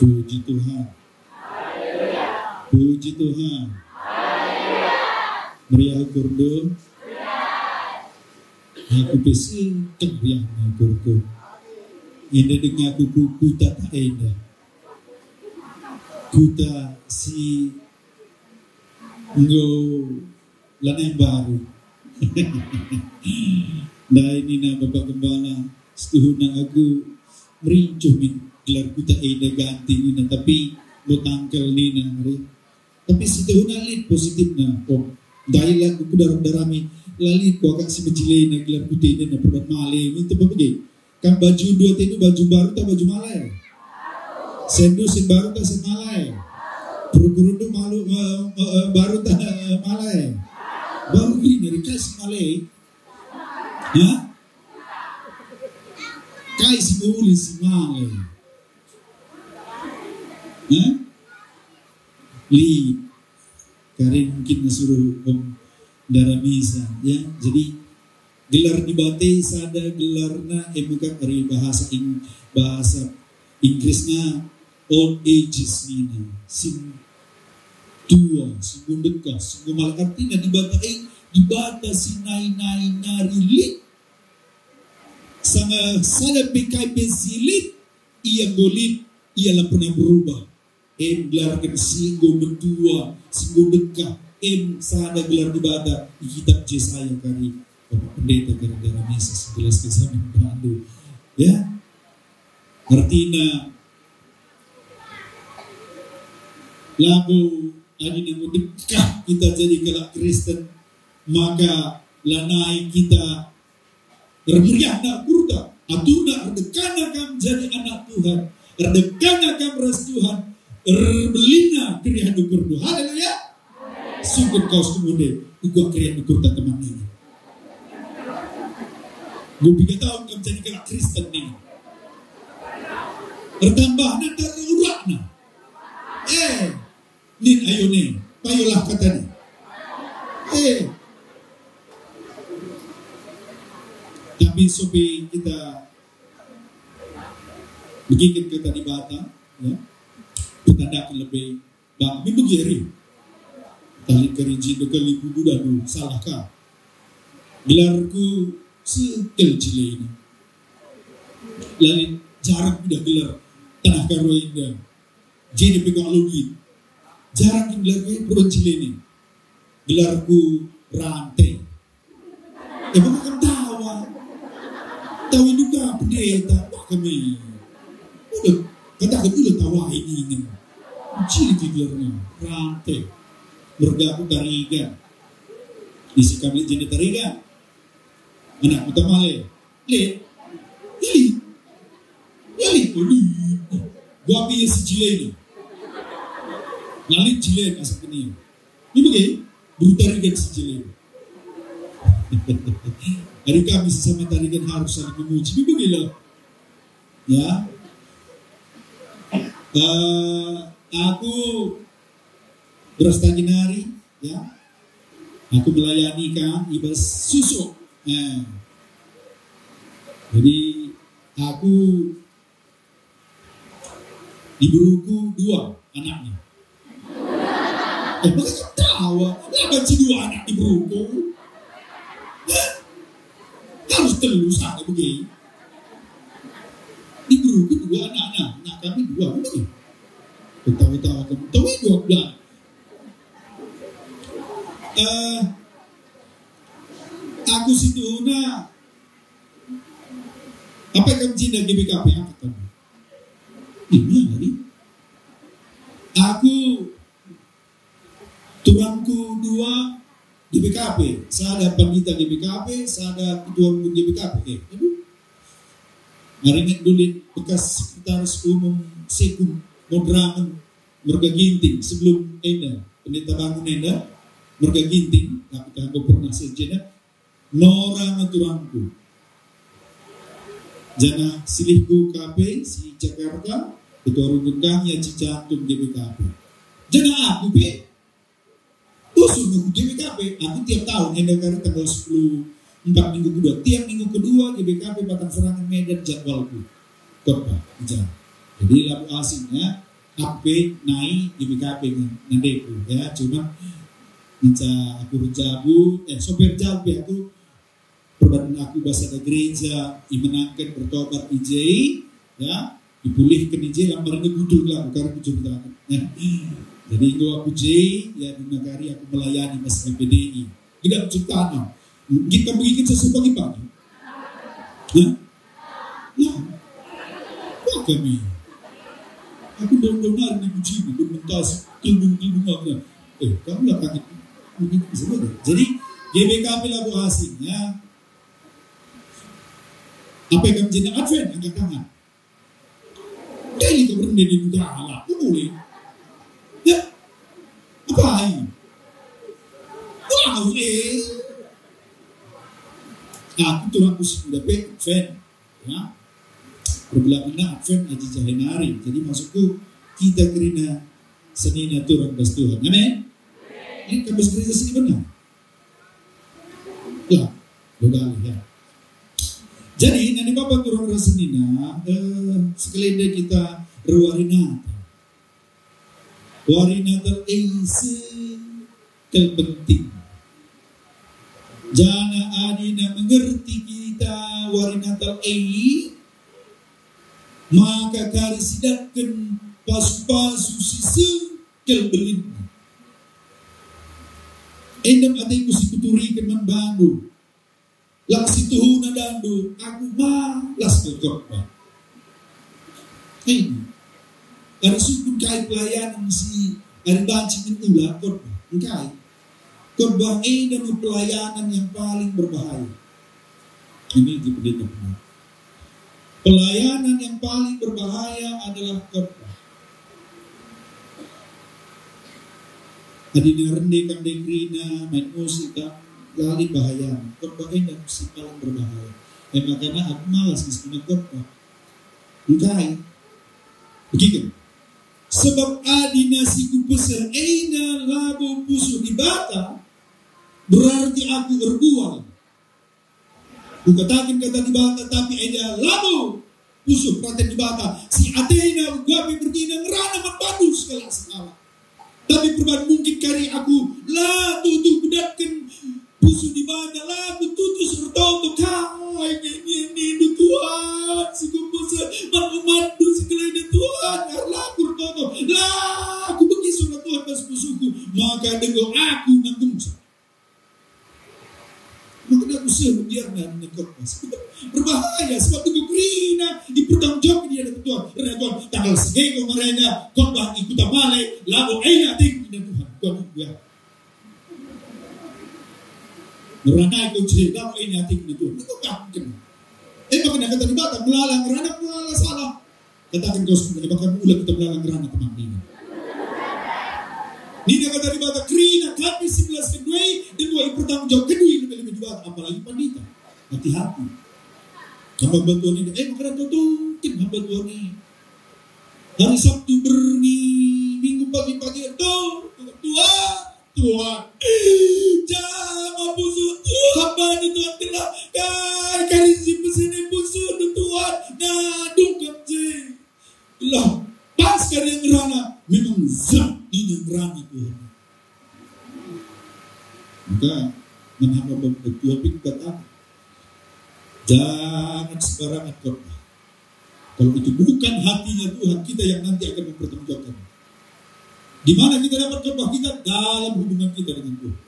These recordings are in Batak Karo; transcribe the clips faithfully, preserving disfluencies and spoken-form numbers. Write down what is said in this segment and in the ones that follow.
Puji Tuhan. Puji Tuhan. Meriah ukurndu. Aku pe seh keriah ukurku. Enda denga aku ku kuta ta enda. Kuta si enggo lanai mbaru. Ndai nina Bapak Gembala, situhuna aku merincuh min gelar kuta enda ganti nina, tapi enggo tangkel nina, mari. Tapi situhuna lit positifna, oh, ndai la ku kudarami, la lit ku akap si mejilena gelar kuta enda, perban male, minta bage. Kam baju dua tinu, baju baru ta baju malai? Sendu sen baru ta sen malai? Perukurundu malu, eh, eh, eh, baru ta, eh, malai? Baru gini, dari kai si malai? Hah? Kai si mehuli si malai? Hah? Lit. Kari mungkin suruh, em, daramisa, ya. Jadi, gelar Dibata sada gelarna, em, ka ari bahasa Ing-, bahasa Inggrisna old ages nina. Sing tua, sing enggo ndekah, sing enggo malem. Artina Dibata e, Dibata si nai-nai nari lit. Sanga sada pe kai pe si lit, Ia enggo lit, Ia la pernah berubah. Em gelarken si enggo metua, si enggo ndekah, em sada gelar Dibata i kitab Jesaya kari, Bapak Pendeta kari daramisa si jelasken sampin bandu. Ya, artina labo adi enggo ndekah kita jadi kalak Kristen, maka lanai kita ermeriahna ukurta, aturna erdekahna kam jadi anak Tuhan, erdekahna kam ras Tuhan, erbelina keriahen ukurndu. Haleluya! Sungkun kawasndu ende, uga keriahen ukurta teman nina. Enggo piga tahun kam jadi kalak Kristen nina. Ertambahna ntar urakna. Eh, Nin ayo nin, payolah kata nin. Eh. Tapi sope kita begiken kata Dibata, ya, bertandaken lebe bang, mi begi ari. Tali kerinci bekali bubu dadu, salah ka. Gelarku sekel cilena. Lain jarak udah gelar tanah karo enda. Jenda pe kok alu duit. Jarang kin gelarku perban cilene. Gelarku Rante. Ya, maka kan tawa. Tawa juga pendeta, wah kami. Udah, katakan udah tawa ini, ini. Cili gelarna, Rante. Mergaku Tarigan. Isi kami jenda Tarigan. Anak Kuta Male. Lit. Lit. Ya lit, lit. Gua pilih si cilena. Lalit cilena asa kenia. Ini bagi, beru Tarigan si cilena. Hari kami sesama Tarigan harus saling memuji. Ini bagi lah. Ya. Eh, aku beras tagi nari, ya. Aku melayani kam i bas susuk. Eh. Jadi, aku diberuku dua anaknya. Eh, maka ketawa. Lah, banci dua anak diberuku. Hah? Harus telu saja bagi. Diberuku dua anak-anak. Anak kami dua, bagi. Ketawa-tawa kamu. Tahu dua belas. Eh, aku situhuna, apa kam jenda G B K P angkat kamu? Ini hari. Aku turangku dua G B K P, sada pandita G B K P, sada ketua G B K P. Eh, aduh. Mari nge dulit bekas sekretaris umum Sekum Modrangen Merga Ginting, sebelum enda, pendeta bangun enda, Merga Ginting, tapi kan pernah sejenak, Nora nge turangku. Janah silihku ka pe si Jakarta, ketua runggun kami aji jantung G B K P. Janah aku pe, usul nunggu G B K P, aku tiap tahun, enda kari tanggal sepuluh empat minggu kedua, tiap minggu kedua G B K P Batang Serangan Medan jadwalku. Khotbah, i ja. Jadi labo asing ya, aku pe nai G B K P nge-, nandeku ya, cuma ngenca aku erjabu, eh, sope erjabu pe aku, perbadan aku bas sada gereja, imenangken bertobat i je, ya, ipulihken i je, lambar nge butuh lah, bukan aku ceritakan. Ya. Jadi enggo aku je, ya, duna kari aku melayani bas G P D I. Tidak ceritakan. Kita begini sesuatu pagi-pagi. Hah? Nah, wah kami. Aku daun-daun hari di kucing, daun mentas, tundung-tundung aku. Eh, kamu lah kaget. Jadi, G B K P labo asing, ya. Apa yang kamu jadi Advent? Angkat tangan. Dai kau berende di negara, aku boleh. Ya. Apa ini? Wah, eh. Aku turang ku sepeda pe, Advent. Ya. Perbelangenna Advent aji jahe nari. Jadi maksudku, kita kerina senina turang bas Tuhan. Amin. Ini kan bas gereja sini benar. Ya, benar ya. Jadi, nanti Bapak turang ras senina, eh, sekali kita ruari nata. Wari Natal e ise kel penting. Janah adina mengerti kita wari Natal e, maka kari sidatken pasu-pasu si ise kel belinna. Endam ateku si kuturiken man bandu. Lang si tuhuna dandu, aku malas nge khotbah. Ini. Ari sukun kai pelayanan si ari banci min ula khotbah. Engkai. Khotbah enda me pelayanan yang paling berbahaya. Ini di pendeta benar. Pelayanan yang paling berbahaya adalah khotbah. Adina rende kam ndai kerina, main musik kam, la lit bahayana. Khotbah enda si paling berbahaya. E makana aku malas nge khotbah. Engkai? Begiken. Sebab adina si kupeseh enda labo pusuh Dibata, berarti aku erbual. Kukataken kata Dibata, tapi enda labo pusuh peraten Dibata, si atena uga pe bergina ngerana man bandu sekalak-sekalak. Tapi perban mungkin kari aku la tuhu kudatken pusuh Dibata, la kututus ertoto kai nge nindu Tuhan, si kupeseh man umatndu si kelai enda Tuhan, la kurtoto, la kubegi surat Tuhan bas pusuhku, maka denggo aku nanggung. Maka aku seh biarna nina khotbah. Berbahaya, sebab enggo kerina dipertanggungjawabken di hadapan Tuhan. Kerina Tuhan, tanggal sege enggo merenda khotbah i Kuta Male, labo e ateku nina Tuhan. Tuhan, ya. Ngerana enggo je, labo e ateku nina Tuhan. Enggo gak kena. E maka kata Dibata, melala ngerana, melala salah. Kataken kau sebenarnya, bahkan ula kita melala ngerana teman ini. Nina kata Dibata, kerina kami si belas kedua, kedua pertanggung jawab kedua lebih-lebih Dibata, apalagi pandita. Hati-hati. Kamu bantuan ini, eh, makanan tuh tuh, kan bantuan ini. Hari Sabtu berngi, Minggu pagi-pagi, tuh, Tuhan. Tuhan, jama pusuh Tuhan bandu Tuhan, gelah kai kari si pesene pusuh Tuhan, nadungken je. Gelah pas kari ngerana, memang zat nina ngerana Tuhan. Maka, mengapa membuat Tuhan pin kata, jangan sembarangan khotbah. Kalau itu bukan hatinya Tuhan, kita yang nanti akan mempertanggungjawabkan. Di mana kita dapat khotbah kita? Dalam hubungan kita dengan Tuhan.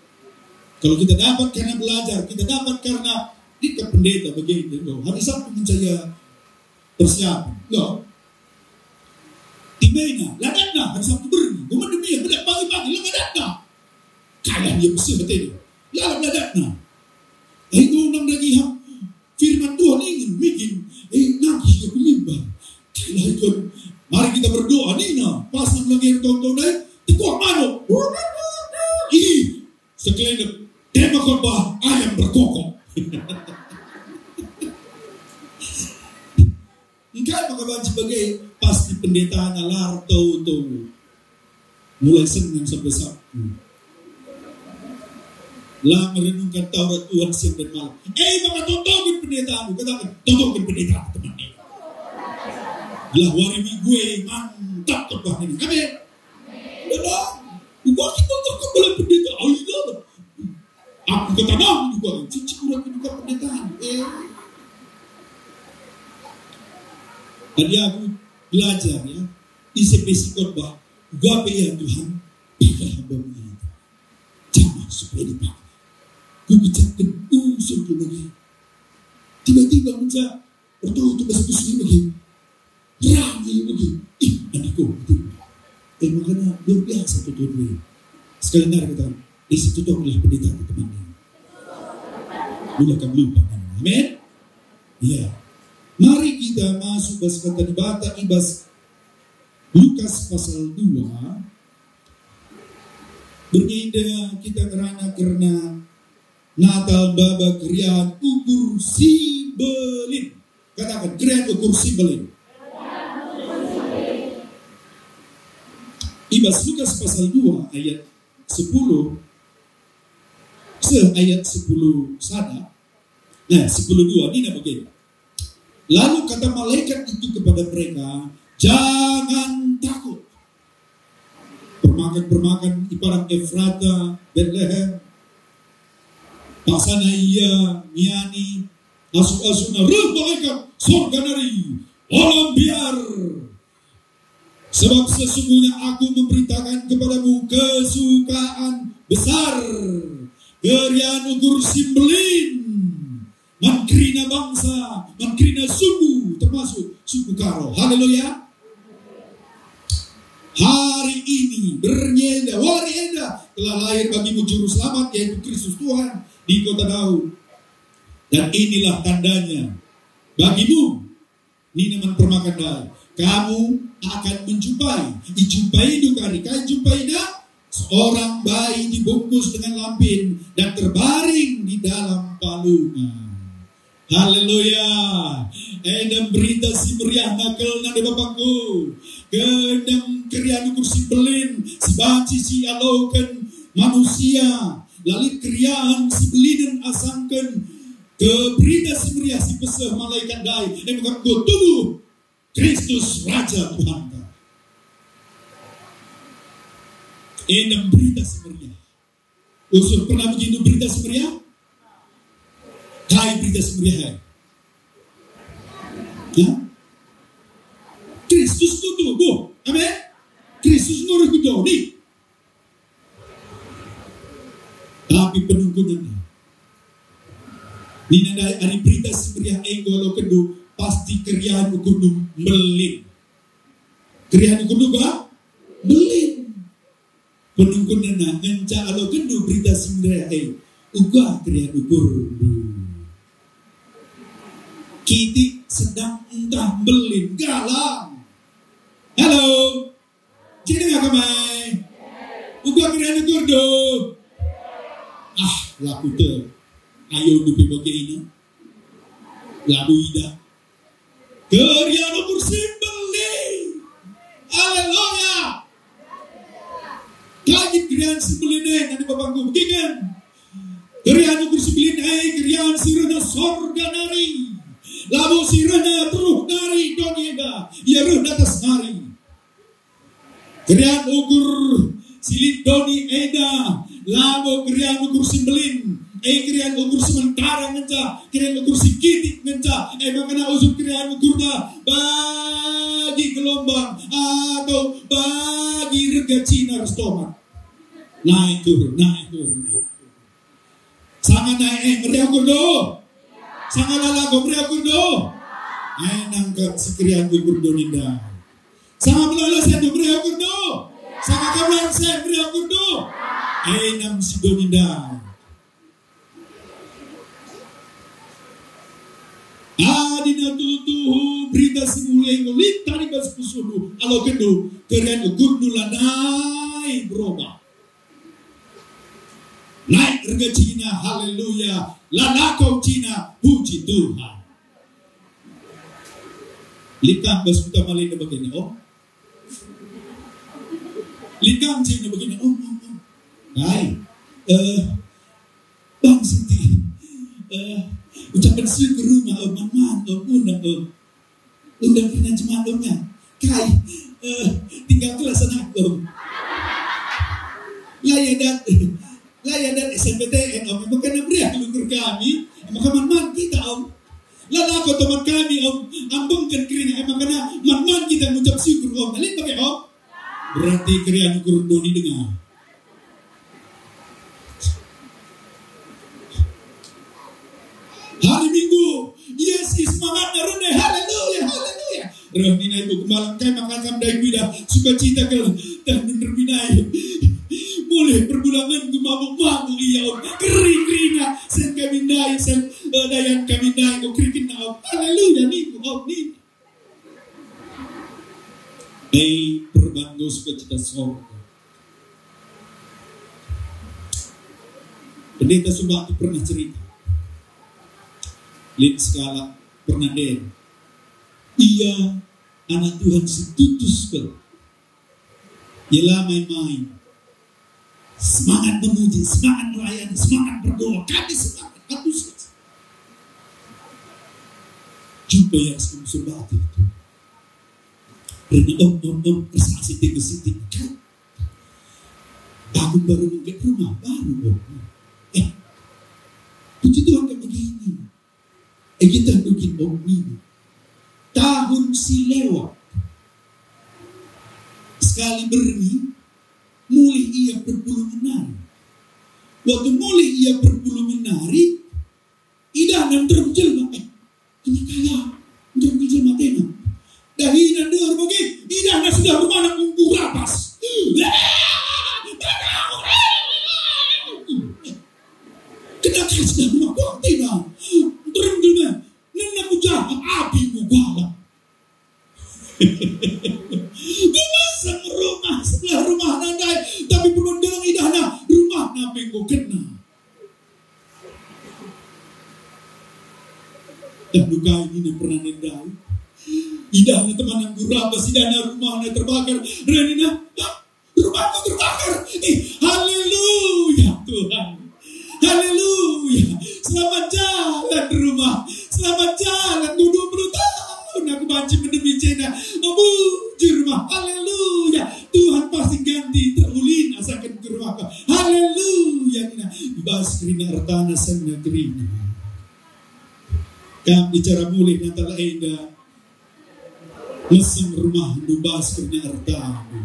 Kalau kita dapat karena belajar, kita dapat karena di pendeta begini, loh, hari Sabtu mencaya persiapan. Loh. Timena, ladanna hari Sabtu berngi, bukan demi, bedak pagi-pagi, ladanna. Kalah dia mesti betul. Lalu ladanna. Ayo ngundang lagi ham. Firman Tuhan ingen, bikin, eh, nangkih ia Tuhan, mari kita berdoa, nina, pas nang lagi tonton dai, tekuah manuk. Ih, sekelendep, tema khotbah, ayam berkokok. Engkai maka banci bage, pasti pendeta na la ertoto. Mulai Senin sampai Sabtu. La merenungkan Taurat Tuhan siang dan malam. Eh, maka totoken pendeta, katakan, totoken pendeta, teman. Lah wari Minggu e mantap khotbah ini. Amin. Udah, udah kita totoken pendeta. Ayo, aku kata juga, cici kurang juga pendeta. Eh. Tadi aku belajar, ya, isi-isi khotbah. Uga pe, ya Tuhan, pakai hamba-Mu ini. Jamah supaya dipakai. Kuucapken usurku bage. Tiba-tiba ngenca ertoto bas pusuh bage. Rame bage. Ih, adiko, gitu. Eh, makanya luar biasa tuh, tuh, tuh. Sekali lagi kita, disi tuh, tuh, lah pendeta, teman. Mula kam lupa, kan? Amin. Ya. Mari kita masuk bas kata Dibata i bas Lukas pasal dua. Berngi enda kita ngerana kerna Natal maba keriahen ukur si mbelin. Katakan, keriahen ukur si mbelin. I bas Lukas pasal dua ayat sepuluh, seh ayat sepuluh sada. Nah, sepuluh dua, nina bage. Lalu kata malaikat itu kepada mereka, "Jangan takut. Permakan-permakan i padang Efrata, Betlehem, paksana ia miani, asuh-asuhna reh malaikat sorga nari, ola mbiar. Sebab sesungguhnya aku memberitakan kepadamu kesukaan besar, keriahen ukur si mbelin man kerina bangsa, man kerina suku, termasuk suku Karo." Haleluya. Hari ini, berngi enda, wari enda, telah lahir bagimu Juru Selamat, yaitu Kristus Tuhan, di kota Daud. Dan inilah tandanya bagimu, nina man permakan ndai, kamu akan menjumpai, ijumpaindu kari, kai jumpaina? Seorang bayi dibungkus dengan lampin dan terbaring di dalam palungan. Haleluya. Enda berita si meriah nakelna deba bangku. Gendeng keriahen ukur si mbelin si banci sialoken manusia. La lit keriahen si mbelinen asangken ke berita si meriah si peseh malaikat ndai, e maka enggo tubuh Kristus Raja Tuhanta. Enda berita si meriah. Usur, pernah begitu berita si meriah? Kai berita si meriah, hai? Ya? Kristus tubuh. Amin. Kristus nurut ku doni. Tapi penungkunen. Nina ndai, ari berita si meriah e enggo ialokenndu, pasti keriahen ukurndu mbelin. Keriahen ukurndu ka? Mbelin. Penungkunenna, ngenca alokenndu berita si meriah e, uga keriahen ukurndu. Kitik, sedang, ntah mbelin, galang. Halo. Jadi denga kam e? Uga keriahen ukurndu? Ah, la kutek. Ayo dupe bage ina. Labo idah. Keriahen ukur si mbelin. Haleluya. Kai keriahen si mbelin e, nande bapangku? Begiken. Keriahen ukur si mbelin e, keriahen si rehna sorga nari. Labo si rehna teruh nari doni enda. Ia reh atas nari. Keriahen ukur si lit doni enda, labo keriahen ukur si mbelin, e keriahen ukur sementara ngenca, keriahen ukur si kitik ngenca, e maka usur keriahen ukurta bagi gelombang atau bagi rega Cina ras tomat. Naik turun, naik turun. Sanga naik e meriah ukurndu? Sanga lala enggo meriah ukurndu? Ai nangkep si keriahen ukur doni ndai. Sanga melala sendu meriah ukurndu? Sanga gamelan sen meriah ukurndu? Ai nang si doni ndai. Adi na tuhu berita si enggo lit tari bas pusuhndu, alokenndu, keriahen ukurndu lanai berobah. Naik erga cina, haleluya, lalakau cina, puji Tuhan. Lit kam bas kuta Malenda bagenda, oh. Lit kam cina bagenda, oh, oh, oh. Kai, eh, Bang Siti, eh, ucapen syukur rumah, oh, man-man, oh, undang, oh. Undang kerina jemaat dong, ya. Kai, eh, tinggal kelas anakku. La ya, Dan. La ya, Dan, S M P T N, oh, memang kena meriah ukur kami. Emang kaman-man kita, Om. La lako teman kami, Om. Ambengken kerina, emang kena man-man kita ngucap syukur, Om. Balik pakai, Om. Berarti keriahen ukur doni denga. Hari Minggu, ia si semangatna rene, haleluya, haleluya. Reh nina ibu gembala, kai maka kam ndai kuidah sukacita kal, dan bener minai. Mulih perbulangen ku mabuk-mabuk ia, Om. Keri-kerina, sen kami ndai, sen, eh, dayan kami ndai, ku kerikenna, Om. Haleluya, niku, Om, niku. Ei, perbandu sukacita sorga. Pendeta Sumbati pernah cerita. Lit sekalak pernah den. Ia anak Tuhan si tutus kal. Ia la main-main. Semangat memuji, semangat melayani, semangat berdoa. Kami semangat, antusias. Jumpa ia ras Om Sumbati itu. Rena, Om, Om, Om, kersa si tiga sitik. Kan? Aku baru mungkin rumah, baru, Om. Eh, puji Tuhan, kayak begini. Eh, kita mungkin, Om, ini. Tahun si lewat, sekali berngi, mulih ia perpulungen nari. Waktu mulih ia perpulungen nari, idahna nterem jelma, eh, kena kaya, nterem jelma tena. Dahina ndeher bage, idahna sudah rumahna unggu rapas. Kena kaya sudah rumah kuah tena. Nterem jelma, nena ku jahat, api ku galak. Dia masang rumah sebelah rumah nandai, tapi perlu ndang idahna rumahna menggo kena. Dah dukai nina pernah nendai. Idahna teman nanggur apa sidana rumahna terbakar. Renina, "Hah? Rumahku terbakar." Ih, haleluya, Tuhan. Haleluya. Selamat jalan rumah. Selamat jalan. Dua puluh tahun aku banci mendemi cena. Mabujur rumah. Haleluya. Tuhan pasti ganti terulin asaken ke rumahku. Haleluya. Nina, bas kerina ertana senna kerina. Kam bicara mulih nanti enda. Mesem rumah ndubas kerina ertandu.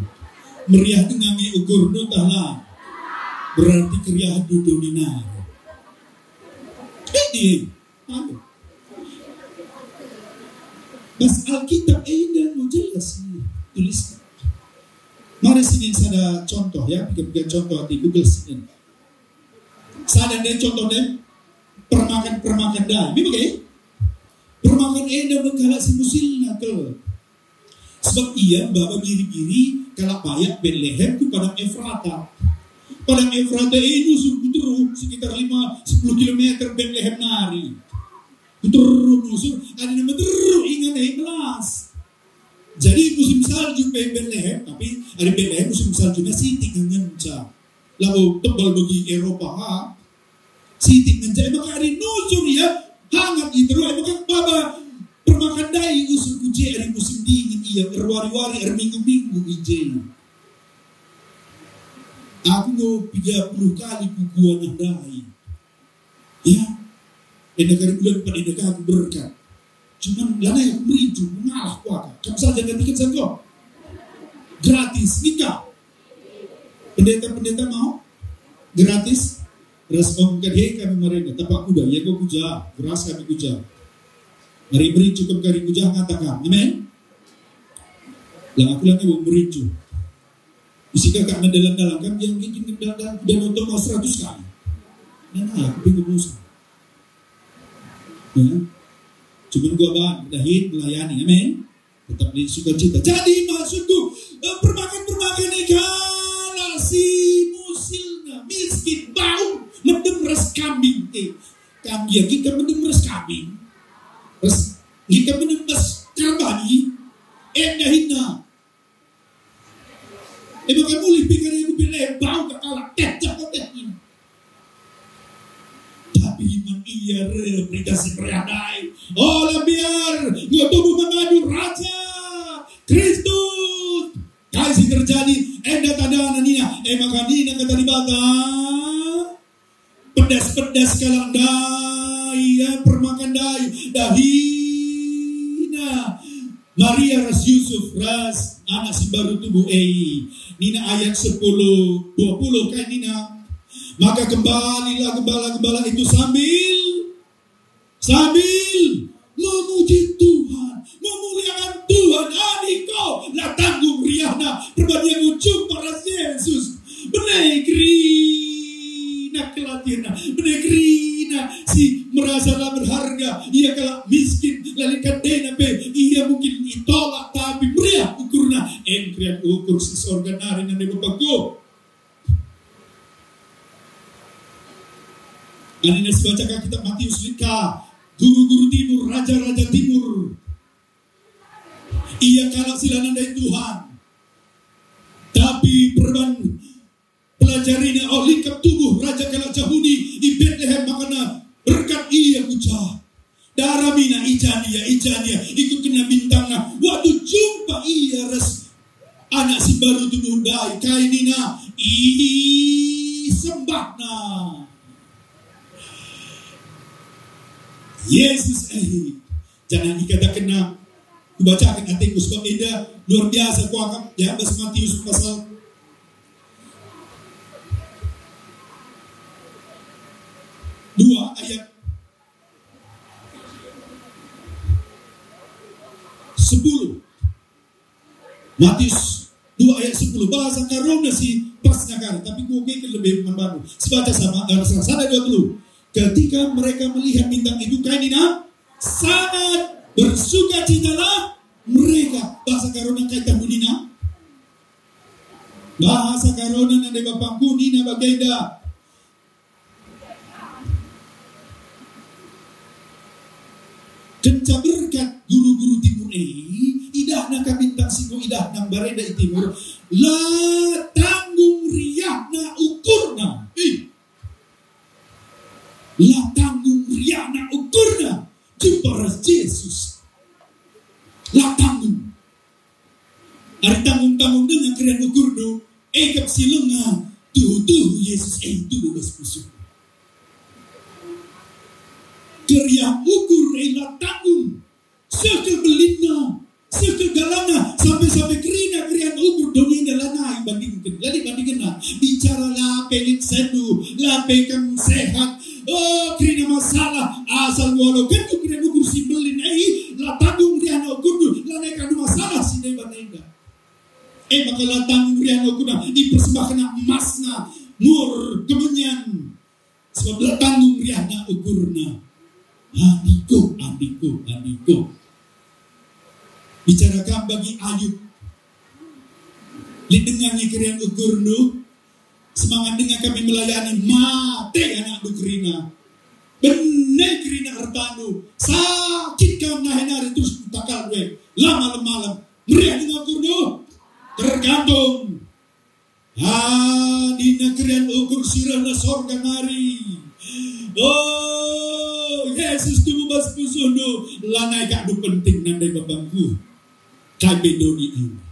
Meriah denga nge ukur ntah la. Berarti keriah dudu nari. Ini. Ayo. Bas Alkitab enda mau jelas tulis. Mari sini sada contoh ya, tiga-tiga contoh di Google sini. Sada ndai contoh ndai, permakan-permakan ndai. Memang, eh? Permakan enda me kalak si musilna kal. Sebab ia maba biri-biri kalak bayak Betlehem ku padang Efrata. Padang Efrata e nusur ku teruh sekitar lima sepuluh kilometer Betlehem nari. Ku teruh nusur, adina meteruh ingan e melas. Jadi musim salju pe Betlehem, tapi adi Betlehem musim salju na sitik ngenca. Labo tebal bagi Eropa, ha? Sitik ngenca, e maka adi nusur ia, hangat i teruh, e maka baba permakan ndai usur ku je adi musim dingin ia, erwari-wari, erminggu-minggu i je. Aku enggo piga puluh kali ku gua nah ndai. Ya. Enda kari bulan empat enda ka aku berkat. Cuman lanai aku merincu, mengalah kuaka. Kamu saja gantikan satu. Gratis, nikah. Pendeta-pendeta mau? Gratis. Ras Om Kadhe kami marenda, tapak kuda, ya kau kuja, geras kami kuja. Mari merincu kam kari kuja, ngatakan. Amin. Lang aku lang mau merincu. Isi kakak mendalan-dalan kan, yang bikin mendalan-dalan udah nonton mau seratus kali. Nah, nah, aku bingung musuh. Ya. Cuman gua bahan, dahin melayani. Amin. Tetap lit sukacita. Jadi maksudku, eh, permakan-permakan e kalak si musilna, miskin, bau, medem ras kambing. Eh, kambing, kita medem ras kambing. Ras, kita medem ras karbani. Eh, dahinna. E maka mulih pe kari aku pe lembau ka kalak, teh, teh, teh, teh. Tapi man ia reh berita si meriah ndai. Ola mbiar, enggo tubuh man bandu Raja Kristus. Kai si terjadi? Enda tandana nina, e maka nina kata Dibata. Pedas-pedas kalak ndai, ya, permakan ndai, dahina Maria ras Yusuf ras anak si mbaru tubuh e. Nina ayat sepuluh, dua puluh kai nina, maka kembalilah gembala-gembala itu sambil, sambil memuji Tuhan, memuliakan Tuhan. Adingku, la tanggung riahna perbadianku jumpa ras Jesus. Bene kerina kelatihna, bene kerina si merasa la berharga. Ia kalak miskin, la lit kandena pe, ia mungkin itolak, tapi meriah ukurna. En kerian ukur si sorga nari nande Bapangku. Anina sibaca ka kitab Matius lit ka, guru-guru Timur, raja-raja Timur. Ia kalak si la nandai Tuhan. Tapi perban pelajarina, oh, lit kap tubuh raja kalak Jahudi i Betlehem, makana berkat ia ku jah. Daramina, i ja ia, i ja ia, ikutkenna bintangna. Waktu jumpa ia ras anak si mbaru tubuh ndai, kai nina, isembahna. Yesus, eh, janah ikatakenna, kubacaken atengku sebab enda luar biasa kuakap, ya, bas Matius pasal dua ayat sepuluh. Matius dua ayat sepuluh, bahasa Karona si pas nakar, tapi kuoge ke lebih man bandu. Sibaca sama, eh, sa-, sada, dua, telu. Ketika mereka melihat bintang itu, kai nina? Sangat bersukacitalah mereka. Bahasa Karona kai tah nina? Bahasa Karona nande Bapangku nina bagenda. Kenca berkat guru-guru Timur e, idahna ka bintang si enggo idahna mbarenda i Timur, la tanggung riahna ukurna. Eh. La tanggung riahna ukurna jumpa ras Jesus. La tanggung. Ari tanggung-tanggung denga kerian ukurndu, e kap si langa tuhu-tuhu Jesus e tubuh bas pusuh. Keriah ukur e la tanggung, seh kal belinna, seh kal galangna, sampe-sampe kerina kerian ukur doni enda lanai bandingken, la bandingenna. Bicara la pe lit sendu, la pe kam sehat, oh, kerina masalah, asal ngalo kenndu kerian ukur si mbelin e, la tanggung riahna ukurndu, lanai kap masalah si deban enda. E maka la tanggung riahna ukurna, ipersembahkenna emasna, mur, kemenyan. Sebab la tanggung riahna ukurna. Adingku, adingku, adingku. Bicara kam bagi Ayub. Lit denga nge kerian ukurndu. Semangat denga kami melayani, mate anakndu kerina. Bene kerina ertandu. Sakit kam nahe nari terus takal gue. La malem-malem. Meriah denga ukurndu. Tergantung. Adina kerian ukur si rehna sorga nari. Oh, Jesus tubuh bas pusuhndu, lanai kap ndu penting nandai Bapangku. Kai pe doni enda.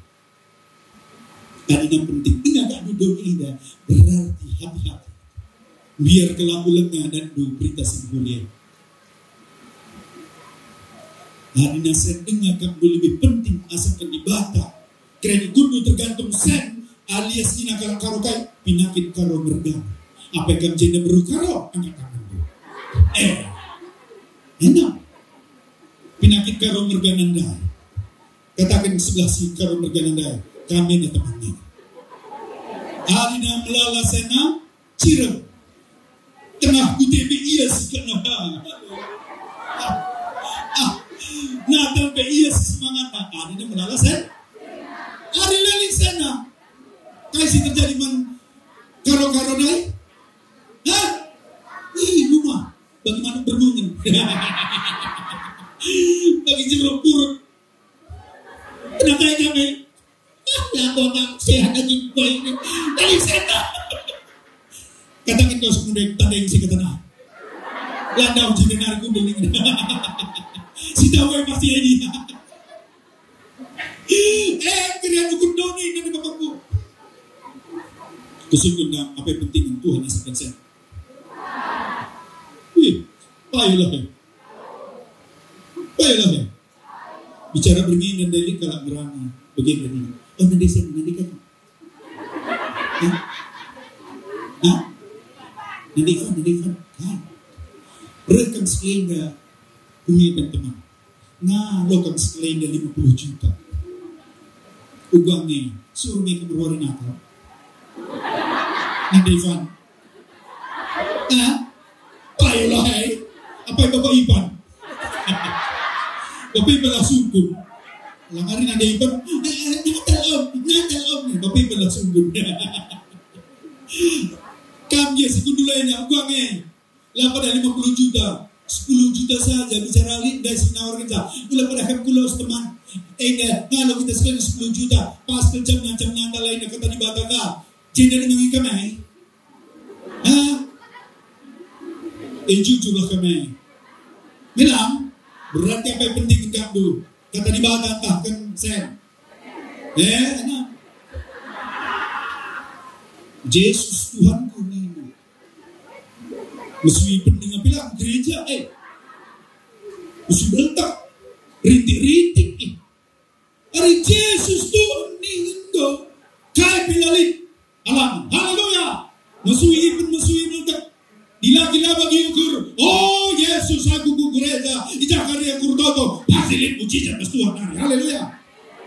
Adina penting, denga kap ndu doni enda, berarti hati-hati. Biar kelabu lengah dan du berita si mehuli. Adina sen denga kap ndu lebih penting asaken Dibata. Kerian ukurndu tergantung sen, alias nina kalak Karo kai, pinakit Karo mergana. Apai kam jenda beru Karo? Angkat tangan. Eh, enak. Pinakit Karo mergana ndai. Kataken sebelah si Karo mergana ndai, kami na temanna. Adina melala sena, cirem. Tengah kutebe ia si kena. Ah, ah. Natal pe ia si semangatna. Arina melala sen. Ari la lit senna. Kai si terjadi man karo-karo ndai? Hah? Ih, rumah. Bagi manuk bernungan. Bagi jeruk purut. Kenapa ya kami? Ah, ya, aku akan sehat lagi, boy. Dari sana. Katakan kau semua dari tanding si ketengah. Landa uji dengar kundul ini. Si tahu yang pasti ini. Eh, kira aku doni ini bapakku. Kusungkun apa yang penting Tuhan asakan saya. Ih, payahlah ya. Payahlah ya. Bicara berngi nandai lit kalak ngerana. Bagi berngi. Oh, nandai saya, nandai kan. Hah? Hah? Nandai kan, nandai kan. Kan. Rekam sekenda. Kumi dan teman. Nah, lo kan sekenda lima puluh juta. Uga nge, suruh nge ke meruari Natal. Nandai kan. Ah, payolah, hai. Apa Bapak Ipan? Bapak Ipan lah sungkun. Langari nande Ipan. Eh, eh, Natal, Om. Natal, Om. Bapak Ipan lah sungkun. Kam je si kundulainya, uga nge. Lah pada lima puluh juta, sepuluh juta saja bicara lit ndai si nawarkenca. Ula pada kam kulos, teman. Enda, ngalo kita sekali sepuluh juta. Pas ke jam enam, jam enam, lainnya kata Dibata ka. Jenda dengan ikam, eh? Hah? Eh, jujurlah kami. Bilang, berarti apa yang penting engkau tu? Kata Dibata, entah kan sen. Eh, enak. Jesus Tuhanku, nindu. Mesui pening bilang gereja, eh. Mesui berentak. Rintik-rintik, eh. Ari Jesus Tuhan nihin enggo, kai pe la lit alam. Haleluya. Mesui ipen, mesui meltek. Dilaki la bagi ukur, "Oh Yesus, aku ku gereja, i Jakarta aku ertoto, pasti lit mujizat bas Tuhan nari." Haleluya.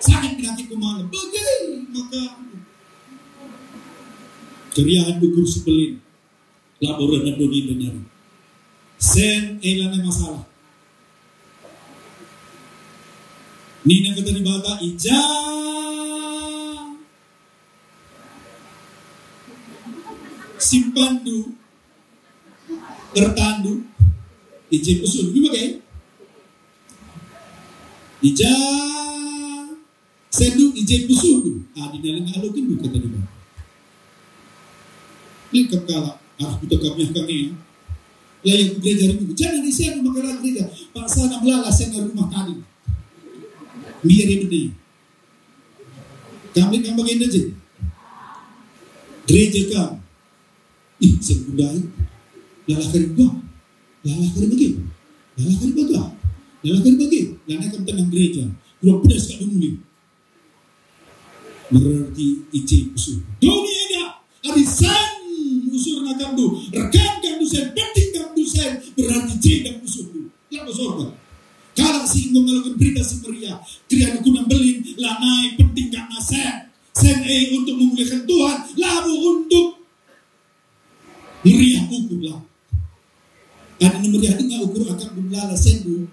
Sakit penyakitku malam. Bage maka keriahan ukur sebelin. Labo reh nandungi nari. Sen e lanai masalah. Nina kata Dibata, "I ja simpanndu ertandu, i je pusuhndu." Bage? "I ja sendu, i je pusuhndu." Adi naleng alokendu, kata Dibata. Lit kap kalak arah kuta kami kami. Layah ku gereja rindu. Jangan isi anu maka gereja. Paksana melala sena rumah tadi. Biar dia benih. Kami kan bagian aja. Gereja kam. Ih, seng budai. Lalah kari gua. Lalah kari bagi. Lalah kari baga. Lalah kari bagi. Lana kam tenang gereja. Kurang pedas kak dulu. Berarti i je pusuh. Doni enda, adi sen usurna kamndu, erkan kamndu sen, penting kamndu sen, berarti jenda pusuhndu. Labo sorga. Kalak si enggo ngaloken Berita Si Meriah, keriahen ukur na mbelin, lanai penting kakna sen. Sen e untuk memuliakan Tuhan, labo untuk meriah ukur lah. Adi meriah denga ukur akapndu, melala sendu,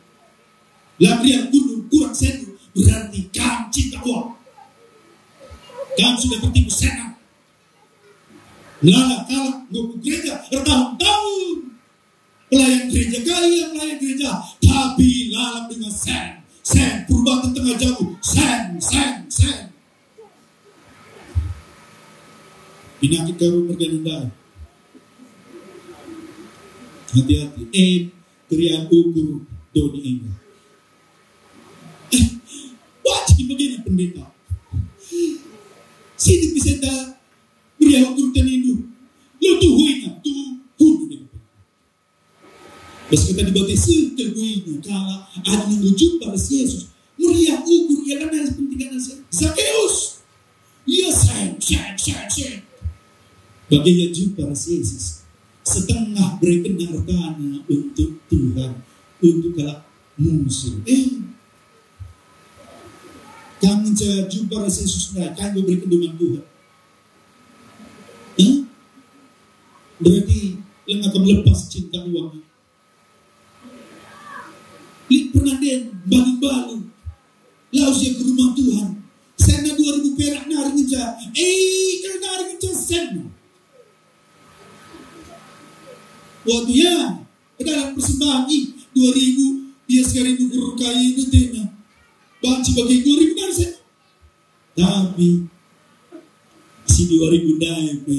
la meriah ukur, kurang sendu, berarti kam cinta uang. Kam sudah tertipu setan. Melala kalak nggo ku gereja bertahun-tahun. Pelayan gereja kali yang pelayan gereja, tapi lalap dengan sen, sen, perubahan tengah jabu, sen, sen, sen. Pinakit karo mergana ndai. Hati-hati. Eh, keriahen ukur doni enda. Eh, wajib bagina pendeta. Sini bisa tak meriah ukur tenindu. Lu tuhuina, tuhu. Bas kata Dibata seh kegeluhna kalak adi nunggu jumpa ras Jesus. Meriah ukur ia lanai pentingna Zakeus. Ia sen, sen, sen, sen. Bage ia jumpa ras Jesus. Setengah berekenna ertana untuk Tuhan, untuk kalak musil. Eh, kam ngenca jumpa ras Jesus ndai, kai enggo berekenndu man Tuhan? Eh? Berarti langa kam lepas cinta uang. Lit pernah den mbalu-mbalu. Lawes ia ku rumah Tuhan. Senna dua ribu perak nari ngenca. Eh, kal nari ngenca senna. Waktu ya, ke dalam persembahan, ih, dua ribu, bias kari nukur kai betena. Banci bagi dua ribu nari senna. Tapi si dua ribu ndai pe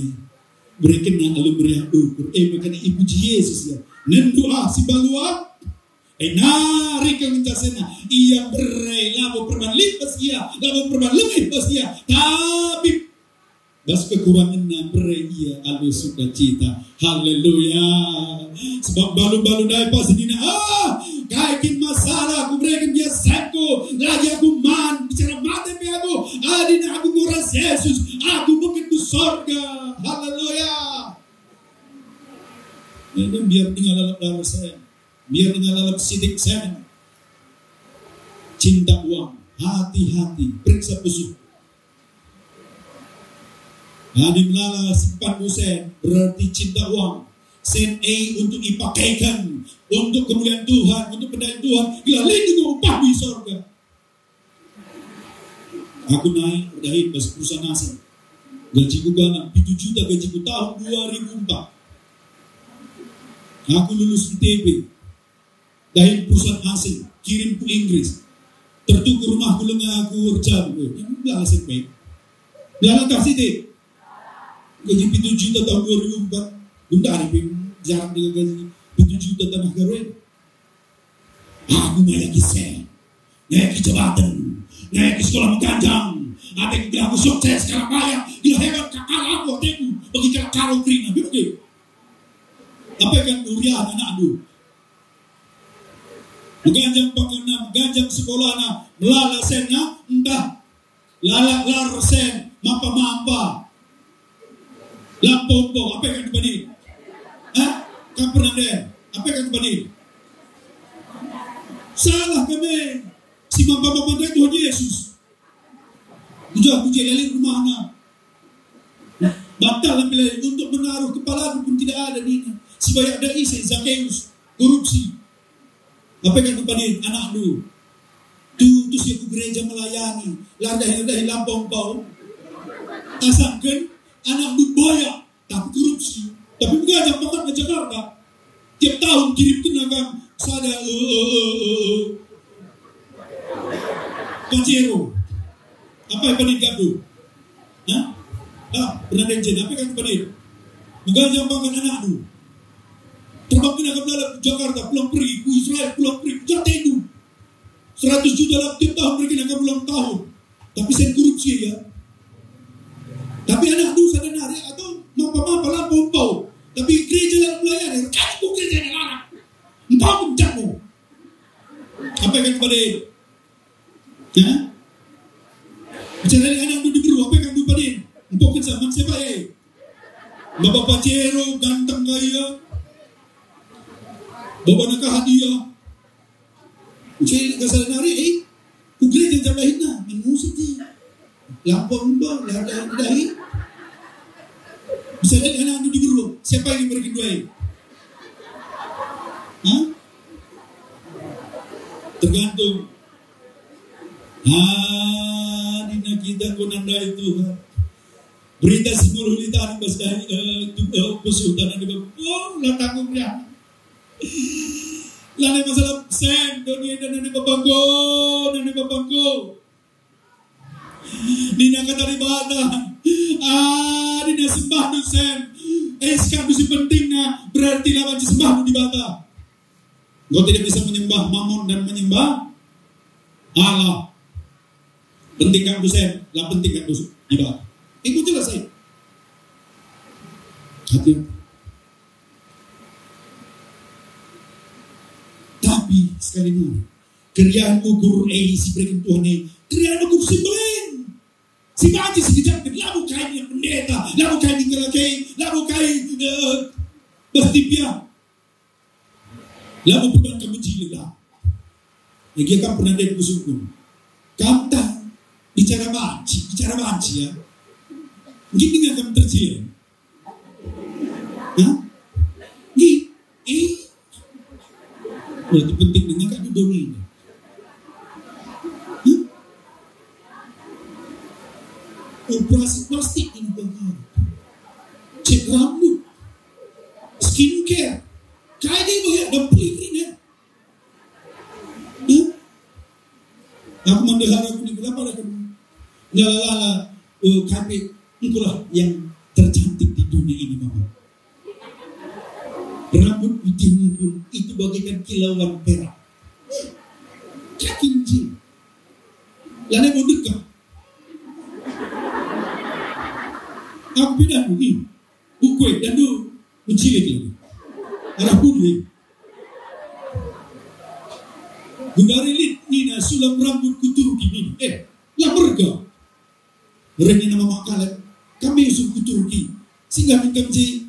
berekenna alu meriah ukur. Eh, makana ipuji Yesus ya. Ngendu ah si mbalu ah. Eh, nari kal ngenca senna. Ia bere labo perban lit bas ia, labo perban lebih bas ia. Tapi bas kekurangenna bere ia alu sukacita. Haleluya. Sebab mbalu-mbalu ndai pasti nina, "Ah, kai kin masalah, kubereken biasaku, lagi aku man, bicara mate pe aku, adina aku nguras Yesus, aku mungkin ku sorga." Haleluya. Ini biar dengar lalap-lalap saya. Biar dengar lalap sitik saya. Cinta uang, hati-hati, periksa pusuh. Adi melala simpan sen, berarti cinta uang. Sen e untuk ipakaiken untuk kemuliaan Tuhan, untuk pendahin Tuhan. Gelah lit enggo upah di sorga. Aku nai erdahin bas perusahaan asing. Gajiku galang pitu juta gajiku tahun dua ribu empat. Aku lulus I T B. Dahin perusahaan asing, kirim ku Inggris. Tertuku rumahku langa aku erjabu. Eh, melala sen pe. Melala tah sitik. Gaji pitu juta tahun dua ribu empat. Gundari pe jarang denga gaji pitu juta tanah Garoen. Aku ngayaki sen. Ngayaki jabatan. Ngayaki sekolah meganjang. Ateku gelah aku sukses, kalak bayak. Gelah hebat, kakal aku ateku. Bagi kalak karo kerina. Begitu. Apa kan durian anakku? Meganjang pakarna, meganjang sekolahna, melala senna, ntah lalap lar sen, mampa-mampa. Lampo-lampo, apa kan tadi? Hah? Kam pernah den? Apa kan tadi? Salah kami. Si mampa-mampa ndai Tuhan Yesus. Udah ku je lalap rumahna. Batal lambi lalap, untuk menaruh kepalaku pun tidak ada, nina. Si bayak ndai ise, Zakeus, korupsi. Apa kan ku tadi, anakndu? Tutus ia ku gereja melayani, la dahin-dahin lampo-lampo. Asangken anakndu bayak, tapi korupsi. Tapi meganjang pakarna Jakarta. Tiap tahun kirimkenna kam sada, eh, eh, eh, eh, eh. Pajero. Apa yang panin kam tu? Hah? Ah, pernah denjen. Apa yang panin? Meganjang pakarna anakndu. Terbangkenna kam lalap ku Jakarta, pulang pergi, ku Israel, pulang pergi, ku jatendu. Seratus juta lah tiap tahun mereka nak ulang tahun. Tapi sen korupsi ya. Tapi anakndu sada nari atau mampa-mampa lampo-lampo. Tapi gereja lalap melayani, kan ku gereja yang larang. Engkau pun jago. Apa kan pada? Hah? Bicara dengan anakndu diberu, apa kan ku pada? Engkau kan zaman siapa, eh? Bapa Pajero ganteng gaya. Bapa naka hadiah. Ucai naka sada nari, eh, ku gereja jam dahinna, main musik ji. Lampu embah, lah dahin dahi. Bisa jadi anak andu diberu, siapa yang mereka dua ini? Hah? Tergantung. Ah, dina kita kau nandai Tuhan. Berita si muluh lit tadi bas dahi, eh, tu, eh, pusuh tanah di bawah. Oh, la tanggung ya. Lanai masalah sen, doni enda nani bapangko, nani bapangko. Nina kata Dibata, ah, dina sembah tu sen. Eh, sekarang si pentingna, berarti lawan si sembah tu Dibata. Engkau tidak bisa menyembah Mammon dan menyembah Allah. Penting kan dosen, lah penting kan dosen. Ibarat. Itu jelas saya. Hati-hati. Tapi sekali lagi, keriahen ukur e si berikan Tuhan e, keriahen ukur si berikan. Si banci si kejap, labo kai nina pendeta, labo kai nina laki, labo kai, eh, bertipiah. Labo perban kam mejile lah. Gia kam pernah den kusungkun. Kam tah bicara banci, bicara banci ya. Nggit denga kam terjile. Hah? Nggit. Eh. Berarti penting dengan kak duduk ini. Hmm? Operasi plastik ini bagaimana? Cek rambut, skincare, kayak dia banyak dan pelit ini. Hmm? Aku mandehara aku di kelapa ada kan. Lala-lala, eh, kape, engkulah yang tercantik di dunia ini, Mama. Rambut putihmu pun itu bagaikan kilauan perak. Yakin je. Lanai mau dekah. Aku beda aku ni. Ukue dan tu mencilik lagi. Arah pun ni. Gundari lit nina sulam rambut kuturki nina. Eh, lah merga. Rene nama makalak, kami usung ku Turki, singgah min kam je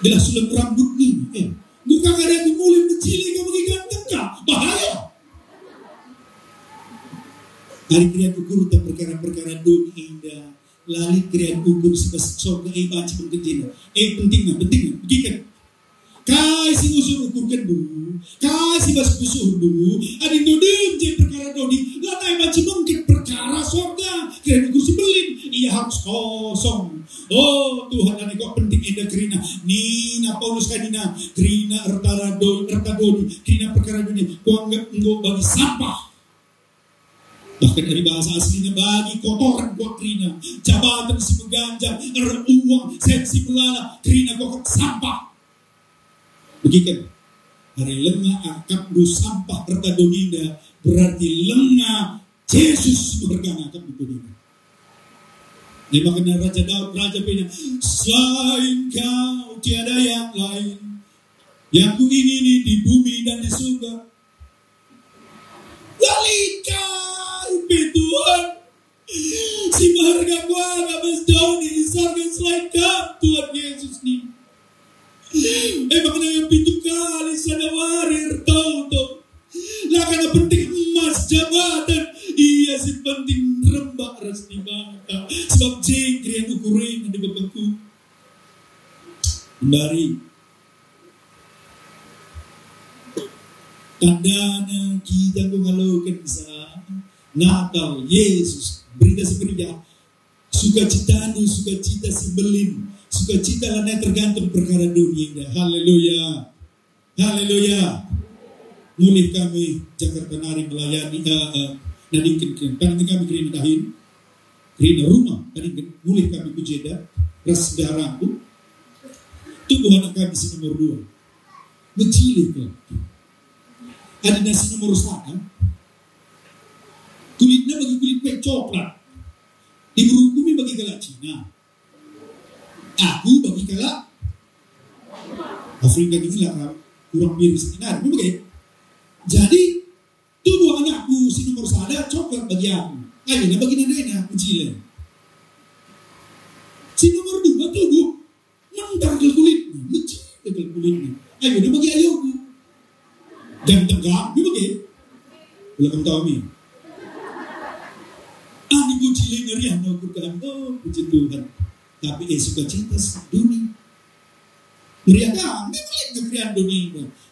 gelah sulam rambut ni. Eh, bukan ada aku mulai mencili kamu bagi ganteng kah? Bahaya. Ari kerian ukur tentang perkara-perkara doni enda, lalap kerian ukur si bas sorga, eh, banci mengkejena. Eh, pentingna, pentingna, begiken. Kai si ngusur ukurkenndu? Kai si bas pusuhndu? Adi ndodem je perkara doni, lanai banci bengket perkara sorga. Kerian ukur si mbelin, ia harus kosong. Oh Tuhan, lanai kok penting enda kerina. Nina Paulus kai nina, kerina erta doni, erta doni, kerina perkara doni, kuanggap enggo bagi sampah. Bahkan dari bahasa aslinya bagi kotoran kuakap kerina, jabatan si meganjang, eruang, sen si melala, kerina kuakap sampah. Begiken, hari langa akapndu sampah erta doninda, berarti langa Jesus mehergana akapndu doninda. Dia makanya Raja Daud, Raja pena, selain kau tiada yang lain yang kuingini di bumi dan di surga. Lalika, ipe Tuhan, si meherga kuakap bas doni i sorga selain Kam, Tuhan Yesus ni. Emang nanga pitu kali sada wari ertoto. La kana penting emas jabatan, ia si penting rembak ras Dibata. Sebab je kerian ukurna di bapangku. Mari. Tandana kita ngalokenca Natal, Yesus, berita si meriah. Sukacitandu, sukacita si mbelin, sukacita lanai tergantung perkara doni enda. Haleluya. Haleluya. Mulih kami Jakarta nari melayani, eh, eh, nadingken ke, nadingken kami kerina dahin. Kerina rumah, tadi mulih kami ku jenda, ras sendiarangku. Tubuh anak kami si nomor dua. Mecilih kal. Adina si nomor sada, kulitna bagi kulit kue coklat. Diberu kami bagi kalak Cina. Aku bagi kalak Afrika gini lah, kurang miris. Nah, memang kayak. Jadi, tubuh anakku si nomor sada coklat bagi aku. Ayo, na bagi nandena, mecilih. Si nomor dua tubuh mentar kal kulitna, mecilih kal kulitna. Ayo, na bagi ayoku. Ganteng kami bagi. Ulah kam tahu mi. Ani ku cilih ngeriah no ku kan, oh, puji Tuhan. Tapi eh, sukacita si doni. Meriah kami melihat kekerian doni.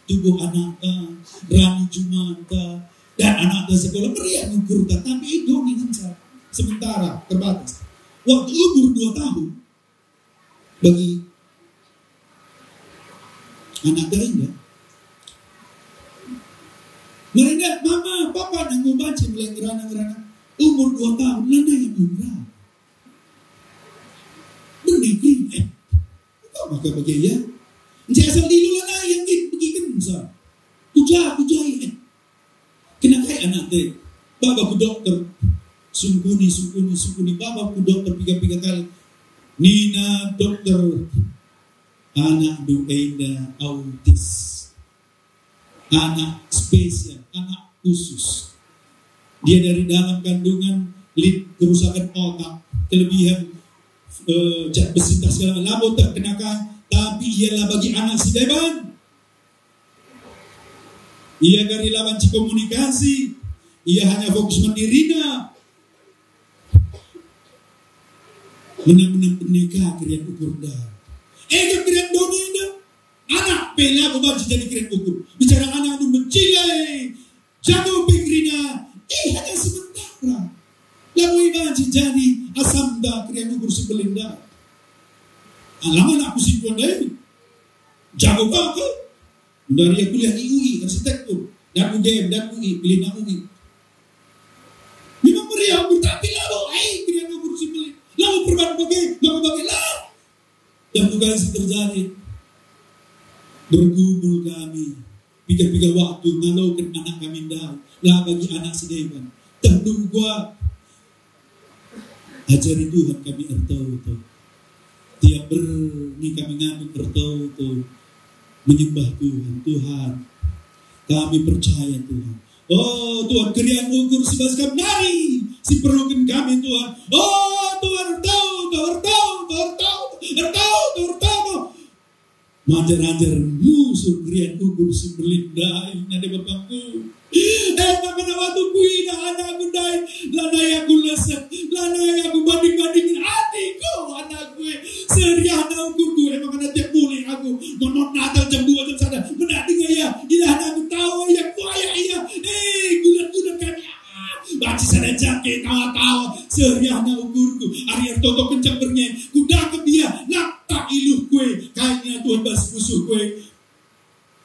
Tubuh anakta, rani jumanta, dan anakta sekolah meriah ngukurta, tapi doni ngenca sementara terbatas. Waktu umur dua tahun, bagi anakta enda, mereka, "Mama, Papa, nanggung banci mulai ngerana-ngerana umur dua tahun, lanai umrah." Benih kering, eh. Apa maka bagi ia? Nci asal dilu lanai yang git begiken sa. Kuja, kuja, eh. Kena kai anak te? Baba ku dokter. Sungkuni, sungkuni, sungkuni. Baba ku dokter piga-piga kali. Nina dokter, "Anakndu enda autis. Anak spesial, anak khusus. Dia dari dalam kandungan lit kerusakan otak, kelebihan, eh, zat besi tas segala, labo terkena kai, tapi ialah bagi anak si deban." Ia kari la banci komunikasi, ia hanya fokus man dirina. Menang-menang peneka kerian ukur enda. Ega kerian doni enda. Anak pe labo banci jadi keren ukur. Bicara anakndu mecile, jago pe kerina, eh, hanya sementara. Labo banci jadi asamna keren ukur si mbelin ndai. Alang anakku si dua ndai. Jago ka kal. Dari kuliah i U I, arsitektur. Dan U G M, dan U I, pilih na U I. Memang meriah, tapi labo, ai, keren ukur si mbelin. Labo perban bage, maka bage lah. Dan juga si terjadi, bergumul kami, piga-piga waktu ngaloken anak kami ndai, la bagi anak si deban. Tentu kuat. Ajari Tuhan kami ertoto. Tiap berngi kami ngandung ertoto menyembah Tuhan. Tuhan, kami percaya, Tuhan. Oh Tuhan, kerian ukur si bas Kam nari si perluken kami, Tuhan. Oh Tuhan, ertoto, ertoto, ertoto, ertoto, ertoto. Manjar-anjar musuh kerian ukur si mbelin ndai, nande bapangku. Eh, maka waktu kuidah anakku ndai, lanai aku lesek, lanai aku banding-bandingin atiku anakku, eh. Seriahna ukurku, eh, maka tiap mulih aku, nonot Natal jam dua, jam sada, mendak denga ia, idah anakku tawa ia, kuayak ia, eh, gulat-gulat kami, ah, banci sada jake tawa-tawa, seriahna ukurku, ari ertoto kencang bernge, kudakep ia, la tak iluh kue, kai nina Tuhan bas pusuh kue.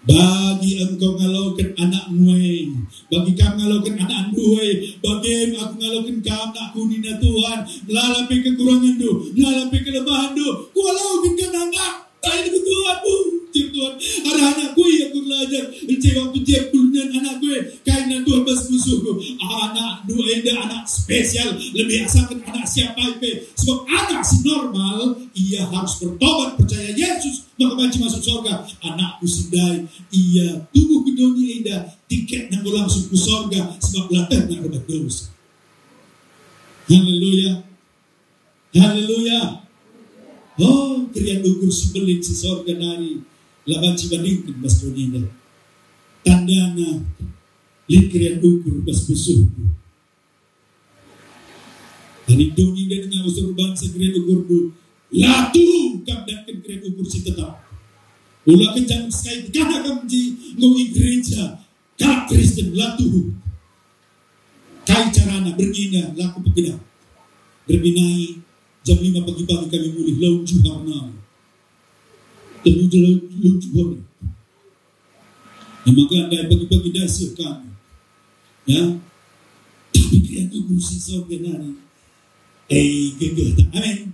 Bagi engkau ngaloken anakmu e, bagi kam ngaloken anakndu e, bage aku ngaloken kam, nakku nina Tuhan, melala pe kekurangenndu, melala pe kelemahenndu, kualoken kam anak, tai ku Tuhan, uh, cik Tuhan, arah anakku e aku belajar, ence waktu tiap kulunen anakku e, kai nina Tuhan bas pusuhku, anakndu enda anak spesial, lebih asaken anak siapa pe, sebab anak si normal, ia harus bertobat, percaya Yesus, maka banci masuk sorga. Anakku si ndai, ia tubuh gedoni enda, tiketna enggo langsung ku sorga, sebab la tenang rebah dosa. Haleluya. Haleluya. Oh, kerian ukur si mbelin si sorga nari, la banci bandingken bas doni enda. Tandana, lit kerian ukur bas pusuhku. Ari doni enda denga usur bangsa kerian ukurndu, la tuhu kam datken kerian ukur si tetap. Ula kencan sekai degahna kam ji enggo i gereja, kalak Kristen la tuhu. Kai carana? Berngi enda la ku pegedap. Berngi nai jam lima pagi-pagi kami mulih, lau njuhar nai. Telu jelo lucu hore. Nah, maka ndai pagi-pagi ndai seh kami. Ya. Tapi kerian ukur si sorga nari. Eh, gegeh tak? Amin.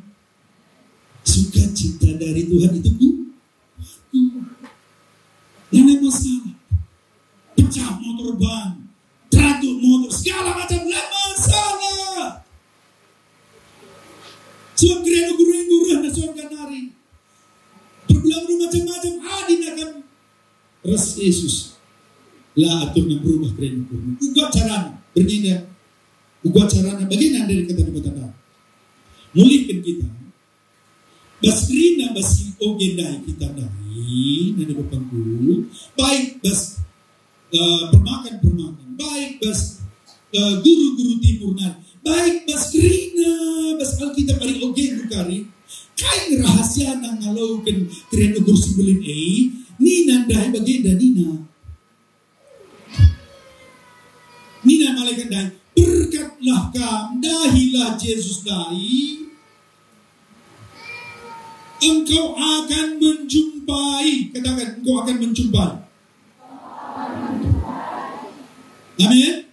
Sukacita dari Tuhan itu ku. Lanai masalah. Pecah motor ban, teratuk motor, segala macam, la masalah. Sebab kerian ukur enggo reh na sorga nari. Pergulanndu macam-macam, adin akan ras Yesus. La aturna berubah kerian ukur. Uga carana, berngi enda. Uga carana, bage nande kata Dibata ndai. Mulihken kita. Bas kerina, bas si oge ndai kita ndai, nande bapangku, baik bas, eh, permakan-permakan, baik bas, eh, guru-guru Timur nari, baik bas kerina, bas Alkitab ari oge kari, kai rahasiana ngaloken kerian ukur si mbelin e, nina ndai bagenda nina. Nina malaikat ndai, "Berkatlah kam, dahilah Jesus ndai. Engkau akan menjumpai," katakan, "Engkau akan menjumpai." Amin.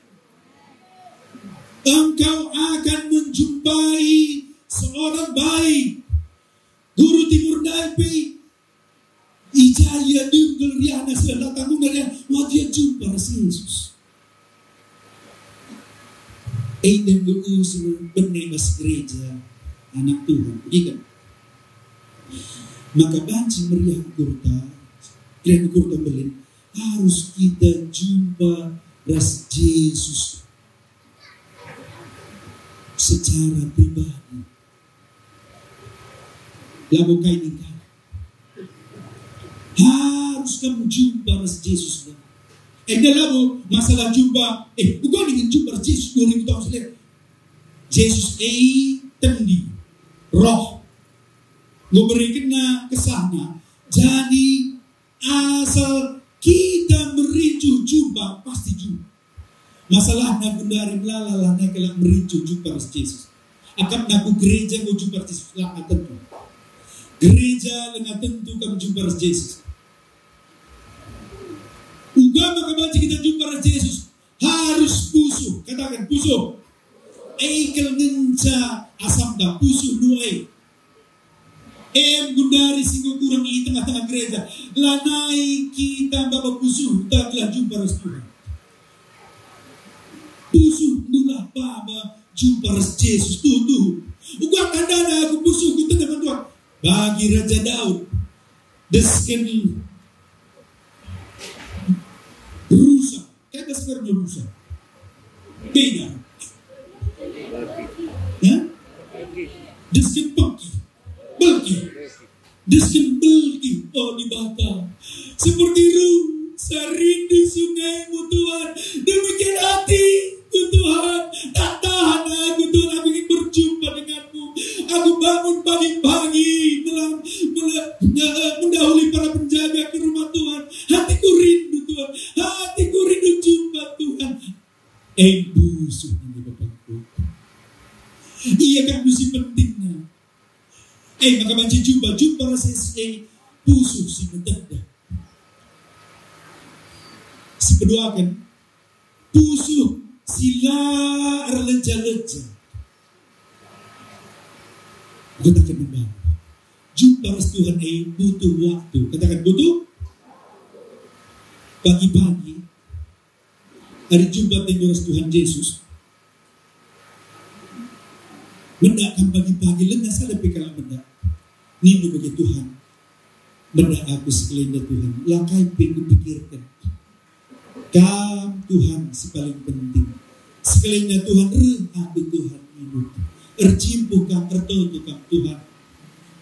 "Engkau akan menjumpai seorang bayi." Guru Timur ndai pe I ja ia dengkel riahna, seh la tanggung riahna, wah, ia jumpa ras Jesus. Enda enggo usur bene bas gereja anak Tuhan, begitu? Maka banci meriah ukurta, keren ukurta mbelin, harus kita jumpa ras Jesus secara pribadi. Labo kai ningkah. Harus kam jumpa ras Jesus. Enda labo masalah jumpa, eh, uga ningen jumpa ras Jesus dua ribu tahun si lit. Jesus e tendi, roh, enggo berekenna kesahna. Jadi, ah, Asal kita merincu jumpa, pasti jumpa. Masalahna gundari melala lanai kalak merincu jumpa ras Jesus. Akapna ku gereja enggo jumpa ras Jesus, langa tentu. Gereja langa tentu kam jumpa ras Jesus. Uga maka banci kita jumpa ras Jesus, harus pusuh. Katakan, pusuh. E kal ngenca asamna pusuh nuai. Em gundari si enggo kurang i tengah-tengah gereja. Lanai kita maba pusuhta gelah jumpa ras Tuhan. Pusuh ndulah maba jumpa ras Jesus tuhu. Uga tandana aku pusuh ku tengah Tuhan. Bagi Raja Daud, desken rusa. Kai das kerna rusa? Beda. Ya? Desken pengki. Belgi. Desken belgi, o Dibata. Seperti rusa rindu sungaimu, Tuhan. Demikian hatiku, Tuhan. Tak tahan aku, Tuhan. Aku ingin berjumpa denganmu. Aku bangun pagi-pagi, melam-, melam-, mendahului para penjaga ke rumah Tuhan. Hatiku rindu, Tuhan. Hatiku rindu jumpa Tuhan. E pusuh nande bapangku. Ia kan si pentingna. E maka banci jumpa, jumpa ras e pusuh si meteda. Sipeduaken, pusuh si la erleja-leja. Katakan memang. Jumpa ras Tuhan e butuh waktu. Katakan butuh. Pagi-pagi, hari jumpa tendu ras Tuhan Jesus. Mendak kam pagi-pagi, langa sada pe kalak mendak. Nindu bage Tuhan. Mendak aku sekalenda Tuhan. La kai pe kupikirken. Kam Tuhan si paling penting. Sekalenda Tuhan, reh aku Tuhan, nindu. Erjimpuh kam, ertoto kam Tuhan.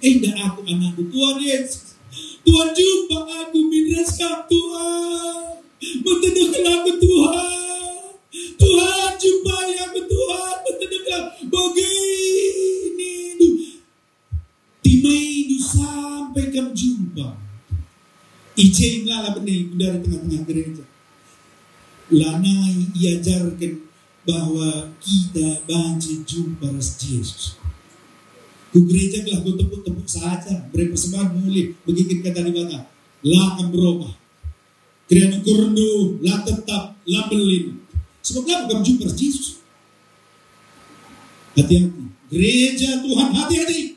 Enda aku anakmu Tuhan Yesus. Tuhan jumpa aku min ras kam Tuhan. Metedeh aku Tuhan. Tuhan jumpai aku Tuhan. Metedeh aku. Bagini. Timaindu sampai kam jumpa. I je melala bene dari tengah-tengah gereja. Lanai iajarken bahwa kita banci jumpa ras Jesus. Ku gereja gelah ku tepuk-tepuk saja, bere persembahan mulih, begiken kata Dibata. La kam berobah. Kerina ukurndu la tetap, la mbelin. Sebab la kam jumpa ras Jesus. Hati-hati. Gereja Tuhan, hati-hati.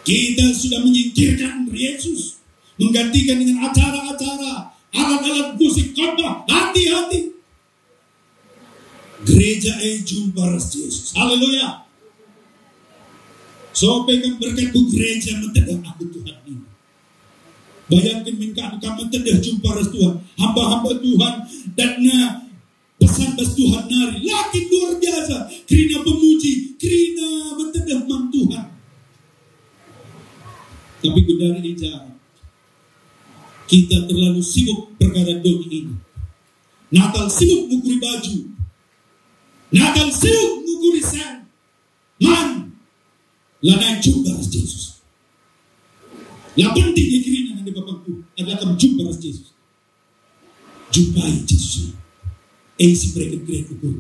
Kita sudah menyingkirkan Yesus, menggantikan dengan acara-acara, alat-alat musik, khotbah. Hati-hati. Gereja e jumpa ras Jesus. Haleluya. Sope kam berkat ku gereja, metedeh aku Tuhan ini. Bayangken min kam, kam metedeh jumpa ras Tuhan. Hamba-hamba Tuhan, datna pesan bas Tuhan nari. La kin luar biasa. Kerina pemuji, kerina metedeh man Tuhan. Tapi gundari e ja. Kita terlalu sibuk perkara doni ini. Natal sibuk ngukuri baju. Natal sibuk ngukuri sen. Man, lanai jumpa ras Jesus. La penting ya kerina nande bapangku, adalah kam jumpa ras Jesus. Jumpai Jesus. E si mereken keren ukur.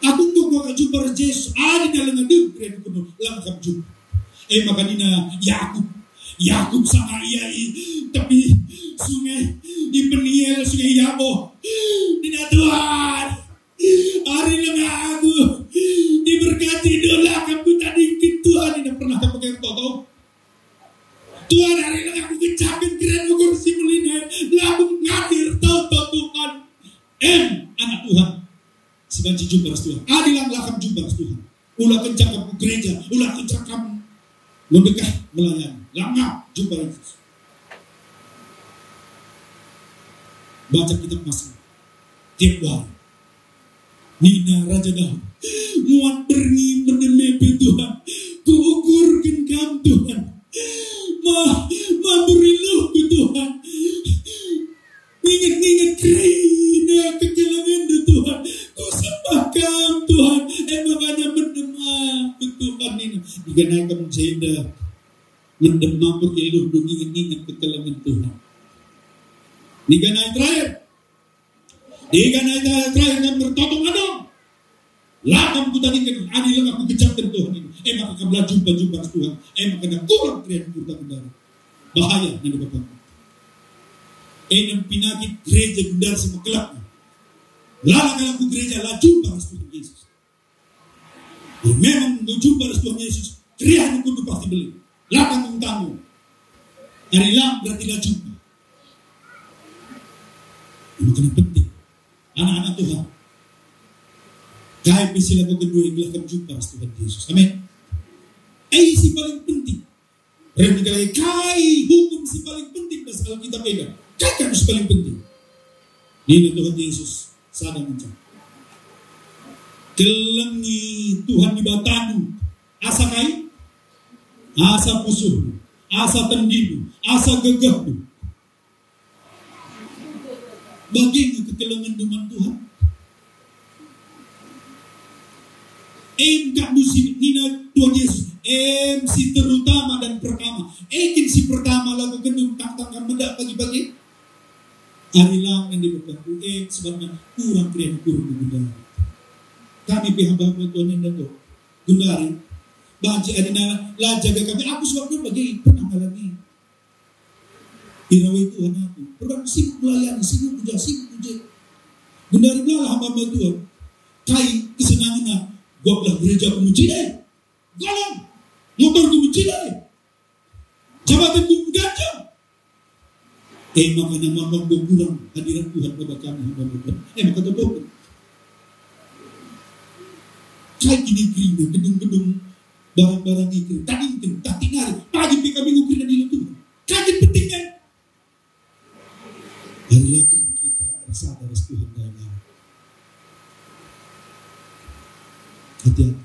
Aku enggo kuakap jumpa ras Jesus, adi na lenga dem keren ukur, lang kam jumpa. E maka nina Yakub. Yakub sama ia i tepi sungai, i Peniel, sungai Yabo. Nina Tuhan, ari lenga aku diberkati, dola kam kutadingken Tuhan, nina pernah kam pakai toto. Tuhan, ari lenga aku kecapen keren ukur si melina, la aku ngadir tau Tuhan. Em, anak Tuhan. Si banci jumpa ras Tuhan. Adi lang la kam jumpa ras Tuhan. Ula kenca kam ku gereja, ula kenca kam mendekah melayani. Langa jumpa ras Jesus. Baca kitab Mazmur. Tiap wari. Nina Raja Daud, muat berngi mendeme pe Tuhan. Kuukurken kam Tuhan. Ma, ma beriluhku Tuhan. Inget-inget kerina kekelengenNdu Tuhan. Kusembah kam Tuhan. E makanya mendem aku Tuhan nina. Iganai kam jenda. Mendem mabur iluh, nginget-nginget kekelengen Tuhan. Niga nai terakhir? Niga nai terakhir kam mertoto ngadong? La kam kutadingken, adi langa kugejakken Tuhan e. E maka kam la jumpa-jumpa ras Tuhan. E maka kurang keriahen ukurta genduari. Bahaya nande bapangku. E nem pinakit gereja genduari si mekelak. La kalak ku gereja la jumpa ras Tuhan Yesus. Memang enggo jumpa ras Tuhan Yesus, keriahen ukurndu pasti mbelin. La tanggung-tanggung. Adi lang berarti la jumpa. Maka penting, anak-anak Tuhan, kai pe si lako genduari gelah kam jumpa ras Tuhan Yesus. Amin. E si paling penting. Reh me kal kai hukum si paling penting bas Alkitab enda? Kai kal si paling penting? Nina Tuhan Yesus sada ngenca, "Kelengi Tuhan Dibatandu." Asa kai? Asa pusuhndu, asa tendindu, asa gegehndu. Bage nge kekelengenndu man Tuhan? Em kap ndu si nina Tuhan Yesus, em si terutama dan pertama. E kin si pertama lako genduari tangtang kam meda pagi-pagi? Adi lang nande bapangku, em sebabna kurang keriahen ukurndu genduari. Kami pe hamba-hamba Tuhan enda kok genduari. Banci adi la jaga kami, aku sebabna bage pernah ngalami. Irawai Tuhan aku. Perang sibuk melayani, sibuk ku ja, sibuk ku je. Genduari melala hamba-hamba Tuhan. Kai kesenangenna? Gua belah gereja ku mejile. Golong. Motor ku mejile. Jabatan ku ganja. E maka nama enggo kurang hadirat Tuhan baba kami hamba-hamba Tuhan. E maka totoken. Kai kini kerina gedung-gedung, barang-barang e kerina. Tadingken, tading nari. Pagi pe kami ngukurina dilo Tuhan. Kai kin penting kan? Hari lagi kita ersada ras Tuhan dalam. Hati-hati.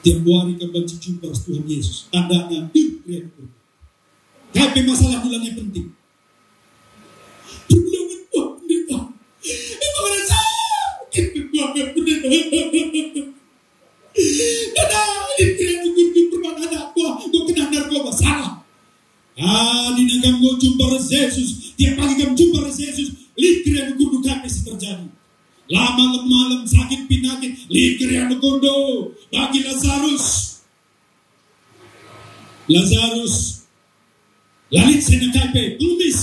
Tiap wari kam banci jumpa ras Tuhan Yesus. Tandana, duh, keren. Kai pe masalah bulan yang penting. Perbulangan buah pendeta. Emang ada sakit buah pendeta. Kada lit keriahen ukurndu perban anak buah, enggo kena narkoba, salah. Adi kam enggo jumpa ras Jesus, tiap pagi kam jumpa ras Jesus, lit keriahen ukurndu kai pe si terjadi. La malem-malem sakit pinakit, lit keriahen ukurndu. Bagi Lazarus. Lazarus la lit sena kai pe, pengemis.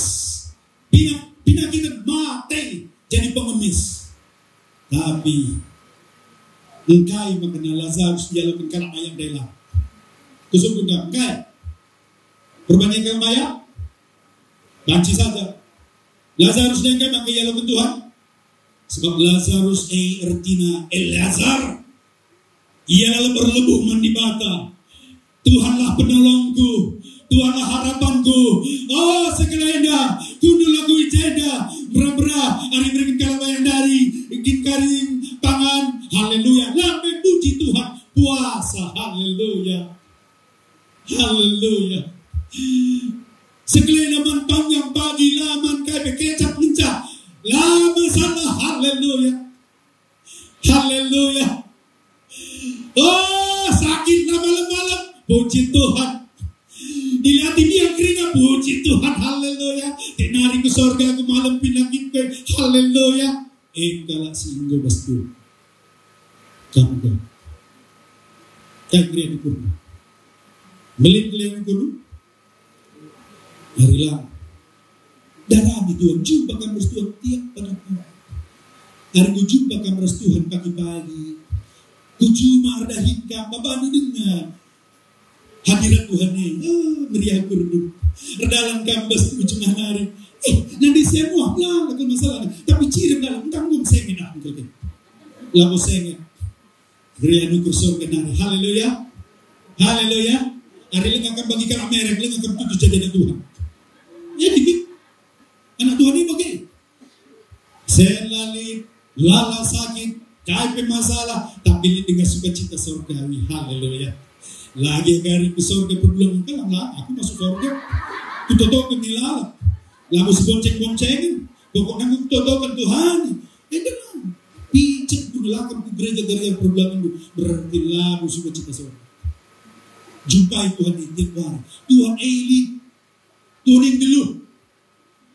Pinak-, pinakiten mate jadi pengemis. Tapi engkai makana Lazarus ialoken kalak mayak ndai la? Kusungkun kam, engkai? Perbanyak kalak mayak? Banci saja. Lazarus ndai engkai maka ialoken Tuhan? Sebab Lazarus e ertina Eleazar. Ia lalap erlebuh man Dibata. Tuhanlah penolongku, Tuhanlah harapanku. Oh, sekalenda, kundul aku i jenda, mera-mera, ari mereken kalak mayak ndai, kin karing pangan. Haleluya. Lambe puji Tuhan, puasa. Haleluya. Haleluya. Sekalenda man panjang pagi, la man kai pe, kecap ngenca. La masalah. Haleluya. Haleluya. Oh, sakit la malem-malem. Puji Tuhan. Dilihati biang kerina. Puji Tuhan. Haleluya. Tiap nari ku sorga aku malem pinakitku. Haleluya. E kalak si enggo bas tu. Kam enggo. Kai keriahen ukurna? Mbelin keriahen ukur? Ari lang. Darami Tuhan, jumpa kam ras Tuhan tiap pada hari. Ari enggo jumpa kam ras Tuhan pagi-pagi, ku juma erdahin kam, babandu denga hadirat Tuhan e. Ah, meriah ukurndu. Erdalan kam bas ku juma nari. Eh, nande sian muah, la, la kal masalah. Tapi cirem dalan, engkang enggo sengen ah, engkel ke. Labo sengen. Keriahen ukur sorga nari. Haleluya. Haleluya. Ari langa kam bagi kalak merek, langa kam tutus jadi anak Tuhan. Jadi, anak Tuhan ini bage. Selalu lala sakit, kai pe masalah, tapi lit denga sukacita sorgawi. Haleluya. Lagi kari ku sorga perbulan, kan lah, aku masuk sorga. Kutotoken ni lalap. Labo si bonceng-boncengen. Pokokna kutotoken Tuhan. Enda lah. Picek ku nelakan ku gereja gari perbulan minggu. Berarti labo sukacita sorga. Jumpai Tuhan e tiap wari. Tuhan e lit. Tuhan e nggeluh.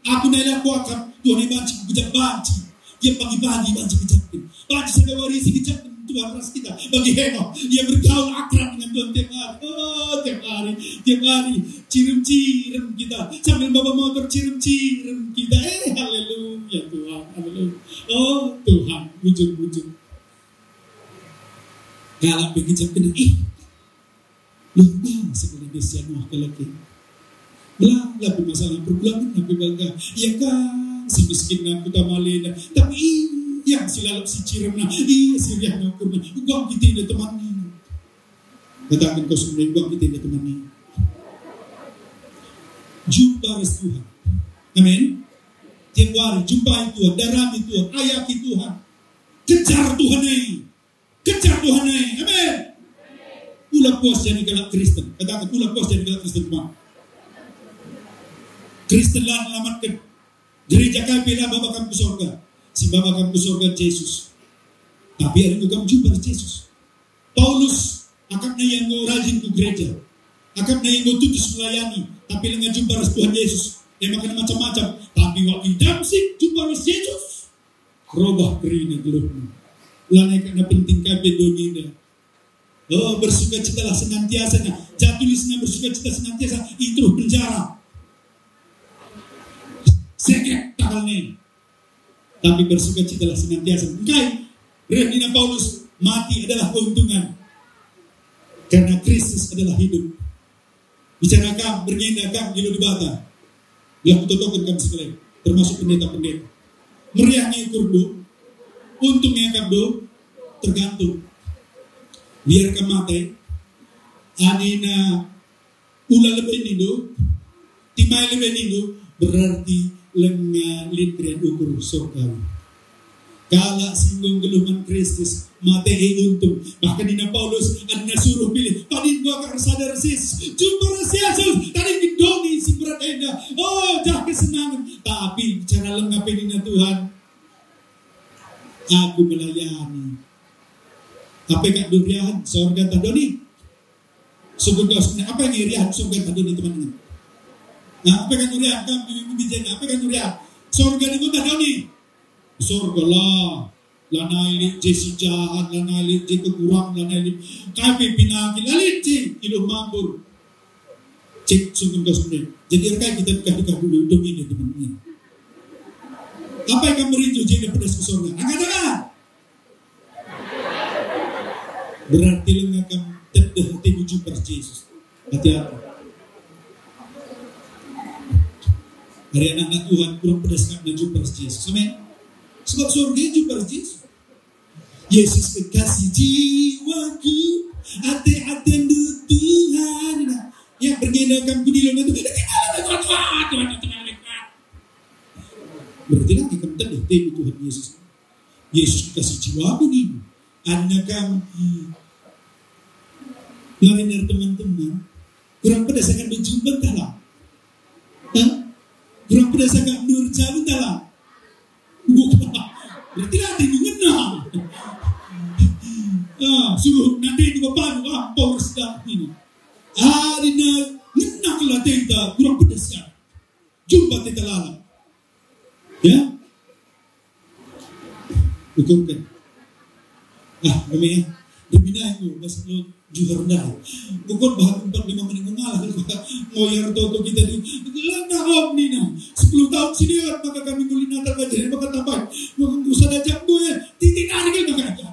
Aku nai la kuakap, Tuhan e banci kugejap banci. Tiap pagi-pagi banci kejapken. Banci sada wari si kejapken Tuhan ras kita. Bagi Henokh, ia bergaul akrab dengan Tuhan tiap hari. Oh, tiap hari, tiap hari. Cirem-cirem kita. Sambil maba motor cirem-cirem kita. Eh, haleluya Tuhan, haleluya. Oh, Tuhan, bujur-bujur. Kalak pe kejapken, ih, luar biasa kena desa Noah kalak e. Melala pe masalah pergulana pe bangga. Ia kan si miskinna kuta malena. Tapi ia si lalap si ciremna. Ia si riahna ukurna. Uga kita indah teman e. Kataken kau semua, uga kita indah teman e. Jumpa ras Tuhan. Amin. Tiap hari jumpai Tuhan, darami Tuhan, ayaki Tuhan. Kejar Tuhan e. Kejar Tuhan e. Amin. Ula puas jadi kalak Kristen. Kataken, ula puas jadi kalak Kristen, Bang. Kristen la nelamatken. Gereja kai pe la maba kam ku sorga. Si maba kam ku sorga Jesus. Tapi adi enggo kam jumpa ras Jesus. Paulus, akapna ia enggo rajin ku gereja. Akapna ia enggo tutus melayani. Tapi langa jumpa ras Tuhan Jesus. E maka macam-macam. Tapi waktu i Damsyik jumpa ras Jesus. Robah kerina geluhna. Lanai kena penting kai pe doni enda. Oh, bersukacitalah senantiasa. Nah, ja tulisna bersukacita senantiasa, i teruh penjara. Seket takal nen. Tapi bersukacitalah senantiasa. Engkai? Reh nina Paulus, mati adalah keuntungan. Karena Kristus adalah hidup. Bicara kam, berngi enda kam, jelo Dibata. Gelah kutotoken kam sekali, termasuk pendeta-pendeta. Meriah nge ukurndu, untung nge akapndu, tergantung. Biar kam mate, anina ula lebe nindu, timai lebe nindu, berarti langa lit keriahen ukur sorga. Kalak si enggo nggeluh man Kristus, mate e untung. Bahkan nina Paulus, adina suruh pilih, tadingken aku ersada ras Jesus, jumpa ras Jesus, tadingken doni si berat enda. Oh, jah kesenangen. Tapi bicara langa pe nina Tuhan, aku melayani. Apai kap durian, sorga ntah doni? Sungguh dos, apai nge riahen sorga ntah doni, teman-teman? Nah, apai kap durian, kam bibi-bibi jenda, apai kap durian? Sorga ntah doni? Sorga lah. Lanai lit je si jahat, lanai lit je kekurang, lanai lit kai pe pinakit, la lit je iluh mambur. Cek sungguh dos. Jadi erkai kita dekah-dekah dulu, demi ini, teman-teman. Apai kam merincuh jenda pedas ku sorga? Angkat tangan. Berarti langa kam tedeh ate jumpa ras Jesus. Hati-hati. Ari anak-anak Tuhan kurang pedas kap jumpa ras Jesus. Amin. Sebab sorga jumpa ras Jesus. Yesus kekasih jiwaku, ate-atendu Tuhan. Nah, yang bergenda kam kudilo nanti. Berarti lagi kam tedeh ate Tuhan Yesus. Yesus kekasih jiwaku nih. Anna kam, hmm, mariner teman-teman. Kurang pedas akan berjumpa ntah la? Hah? Kurang pedas akan nurjalu ntah la? Bukan. Berarti nanti ngena. Ah, suruh nanti di bapak, ah, power sedap ini. Ah, dina ngena kelah data, kurang pedas kan? Jumpa kita lalap. Ya? Ukurken. Ah, kami ya. Demi aku, mas lo juhar ndai. Ukur bah empat lima menit mengalah. Ngoyar toto kita di. Lana om nina. Sepuluh tahun si lewat, maka kami nguli Natal aja. Maka tambah. Maka ngusah aja gue. Titik hari maka aja.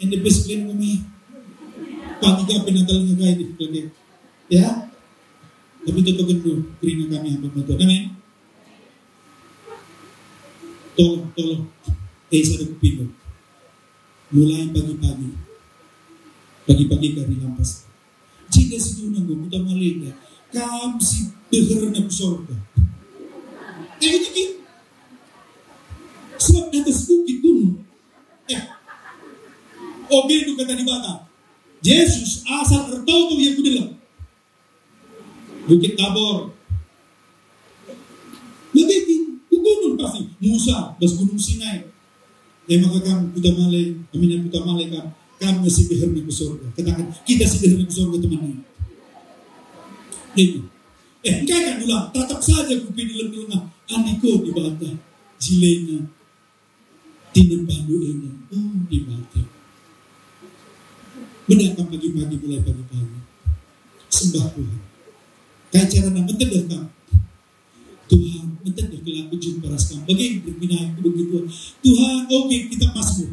Ende bes kalian ngumi. Pagi ka pe Natal ngagai di lagi. Ya. Tapi toto gendu kerina kami hamba bantuan. Amin. Tolong, tolong. Eh, sada kupindo. Mulai pagi-pagi. Pagi-pagi kari lampas. Jenda situhuna nggo kuta malenda. Kam si deherna ku sorga. Eh, ini ki. Sebab di atas bukit gunung. Eh. Oge du kata Dibata. Jesus asal ertoto ia ku deleng. Bukit Tabor. Bage kin, ku gunung pasti. Musa, bas Gunung Sinai. E maka kam kuta male, aminan kuta male kam, kam nge si deherna ku sorga. Kataken, kita si deherna ku sorga, teman. Demi. Eh, engkai kap ulang? Tatap saja kupi di lengah-lengah. Andiko Dibata, jilena tinen bandu enda. Oh, Dibata. Meda kam pagi-pagi, mulai pagi-pagi. Sembah Tuhan. Kai carana metedeh kam? Tuhan, metedeh kal aku jumpa ras Kam. Bage berpindah aku bagi Tuhan. Tuhan, oke, kita Mazmur.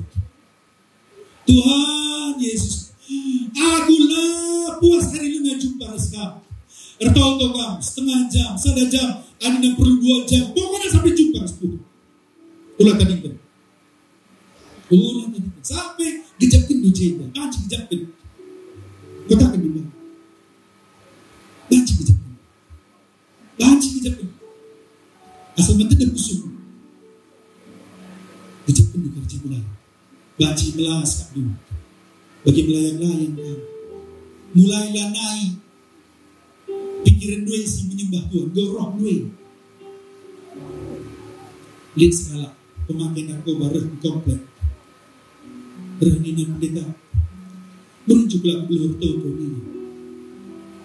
Tuhan Yesus, aku la puas hari lima jumpa ras Kam. Ertoto Kam, setengah jam, sada jam, adi perlu dua jam. Pokoknya sampai jumpa ras Tuhan. Ula tadingken. Ula tadingken. Sampai gejapken dujenda. Banci gejapken. Kataken dulu. Banci gejapken. Banci gejapken. Asal metedeh pusuh. Gejapken di kerja mulai. Banci melas kap dulu. Bagi melayang-layang kam. Mulai lanai pikiran dua si menyembah Tuhan. Enggo roh dua. Lit sekalak pemake narkoba reh ku komplek. Reh nina pendeta, "Meruncuk aku geluh ertoto nina.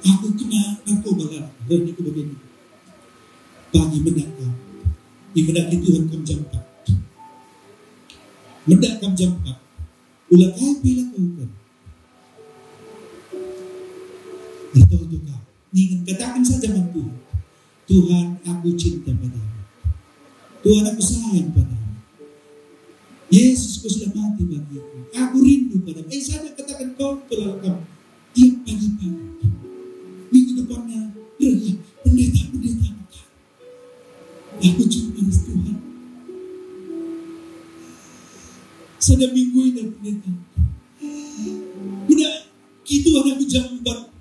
Aku kena narkoba lalap." Reh nina bagenda. Pagi meda kam. Imedaki Tuhan kam jam empat. Meda kam jam empat. Ula kai pe ilakuken. Ertoto kam. Ningen kataken saja man Tuhan, "Tuhan, aku cinta padamu. Tuhan, aku sayang padamu. Yesus, Kau sudah mati bagiku. Aku rindu padamu." Eh, saja kataken Kau, pelal kam. Tiap pagi-pagi. Minggu depanna, reh, pendeta, pendeta. Aku cuma ras Tuhan. Sada minggu enda, pendeta. Meda ki Tuhan aku jam empat.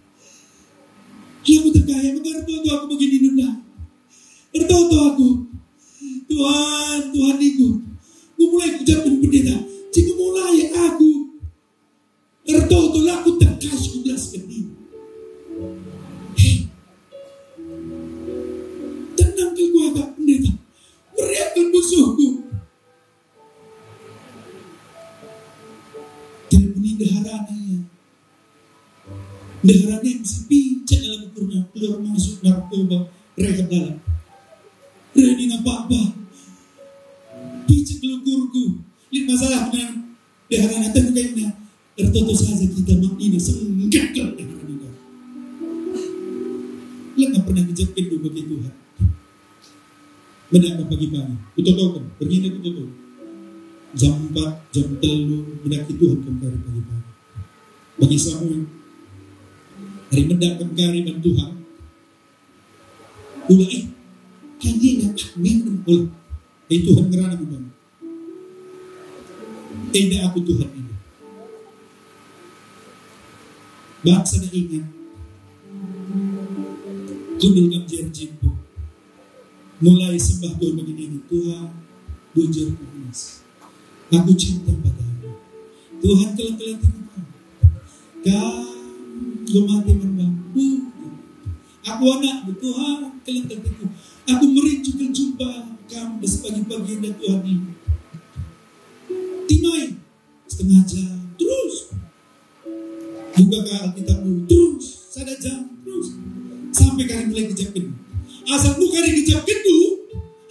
Aku terkaya, maka ertoto aku bagi nina. Ertoto aku. Tuhan, Tuhan niku. Ku mulai ku jam pendeta. Cik mulai aku. Ertoto la ku tengkas ku belas keding. Hei. Tenang kal ku agak pendeta. Meriah kal pusuhku. Telepon ndeharana ia. Ndeharana si pincang dalam ukurna, keluar masuk narkoba, rehab dalam. Reh nina, "Bapa, pincang kal ukurku. Lit masalah benar." Ndeharana tengkena, ertoto saja kita mak nina, sengget kal ndeharana. Langa pernah gejapkenndu bagi Tuhan. Meda kam pagi-pagi. Kutotoken, bernina kutoto. Jam empat, jam telu, meda ki Tuhan kam kari pagi-pagi. Bagi Samuel, hari meda kam kari man Tuhan. Ula, eh, kan dia nak, ah, memang ula. Eh, Tuhan ngerana memang. Enda aku Tuhan ini. Bangsa na ingat. Kundul kam jer jimpu. Mulai sembah Tuhan begini, "Tuhan, bujur kunas. Aku cinta padamu. Tuhan, keleng-keleng tipu kam. Kam, ku mati man bangku. Aku anakmu, Tuhan, keleng-keleng tipu. Aku merincuken jumpa kam bas pagi-pagi enda, Tuhan ini." Timai. Setengah jam, terus. Buka ka Alkitabmu, terus. Sada jam, terus. Sampai kari mulai gejapkenndu. Asal buka kari gejapkenndu,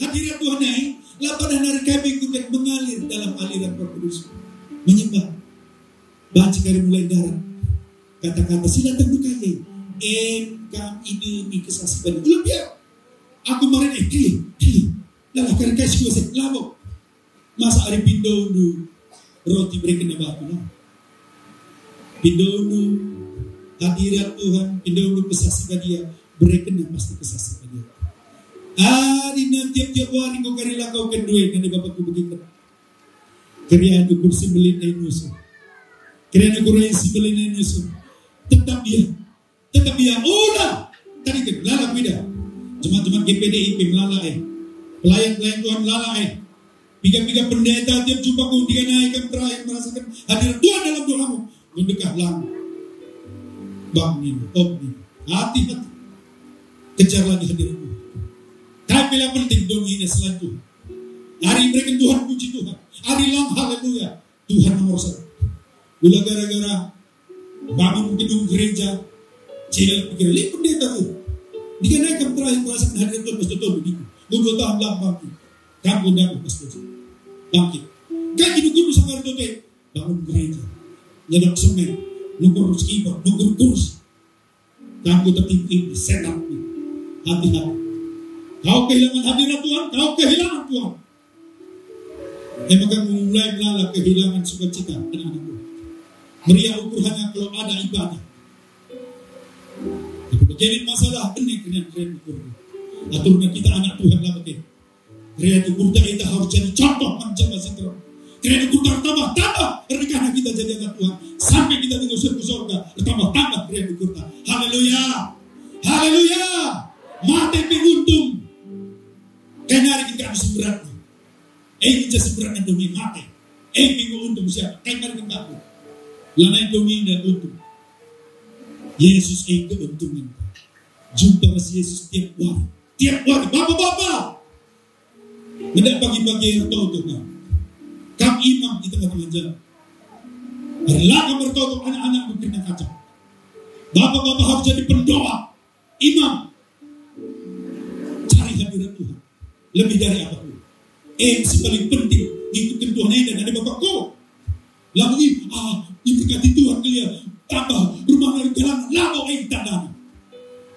hadirat Tuhan nai, la padah nari kami ikutkan mengalir dalam aliran Roh Kudus. Menyembah. Banci kari mulai ndarat. Kata-kata si la tentu kai. Em kam idemi Kesah Si Badia. Ulang biar. Aku marin, eh, eh, eh. Lalah kari kai si kuasa, labo. Masa ari pindondu roti bereken batu, nah. Pindondu hadirat Tuhan, pindondu Kesah Si Badia, bereken pasti Kesah Si Badia. Adi na tiap-tiap wari enggo kari lakau ken due, nande Bapakku begiken. Keriahen ukur si mbelin e nusuh. Keriahen ukur si mbelin e nusuh. Tetap dia. Tetap ia ola. Tadi ke, melala ku ida. Jemaat-jemaat G P D I P melala, eh. Pelayan-pelayan Tuhan melala, eh. Piga-piga pendeta tiap jumpa ku tiga nai kam terakhir merasakan hadirat Tuhan dalam doamu. Mendekah lang. Bang nina, om nina. Hati-hati. Kejar lagi hadirat Tuhan. Tapi yang penting dong ini selain Tuhan. Ari bereken Tuhan, puji Tuhan. Ari lang, haleluya. Tuhan nomor satu. Ula gara-gara bangun gedung gereja, cedal pikir, "Lit pendeta tuh." Dikana kam terakhir merasaken hadirat Tuhan pas toto diku. Dua tahun lam bangkit. Kam pun dabuh pas toto. Bangkit. Kai kin ukurndu sanga ertoto e? Bangun gereja. Nyedok semen. Nukur skipa. Nukur kursi. Kam ku tertimpa-timpa setan. Hati-hati. Kau kehilangan hadirat Tuhan, kau kehilangan Tuhan. E maka mulai melala kehilangan sukacita anak-anakku. Meriah ukur hanya kalau ada ibadah. Tapi bagi lit masalah, bene keren-keren ukur. Aturna kita anak Tuhan lah bage. Keren ukurta kita harus jadi contoh man jelma si nterem. Keren ukurta ertambah-tambah erdekahna kita jadi anak Tuhan. Sampai kita tinggal surga, surga, ertambah-tambah keren ukurta. Haleluya. Haleluya. Mate pe untung. Kai nari kin kami si beratna. E ngenca seberatna doni mate. E minggu untung siapa? Kai mari kentaku. Lanai doni nda untung. Yesus e keuntungan. Jumpa ras Yesus tiap wari. Tiap wari. Bapa-bapa. Ngendak pagi-pagi ertoto kam. Kam imam di tengah-tengah jalan. Erla kam ertoto anak-anak kerina kaca. Bapa-bapa harus jadi pendoa. Imam. Cari hadirat Tuhan. Lebih dari apapun. Eh, si paling penting, ngikutken Tuhan enda nade bapakku. Lamun i, ah, iberkati Tuhan kal ia, tambah rumahna erjalan, labo e tandana.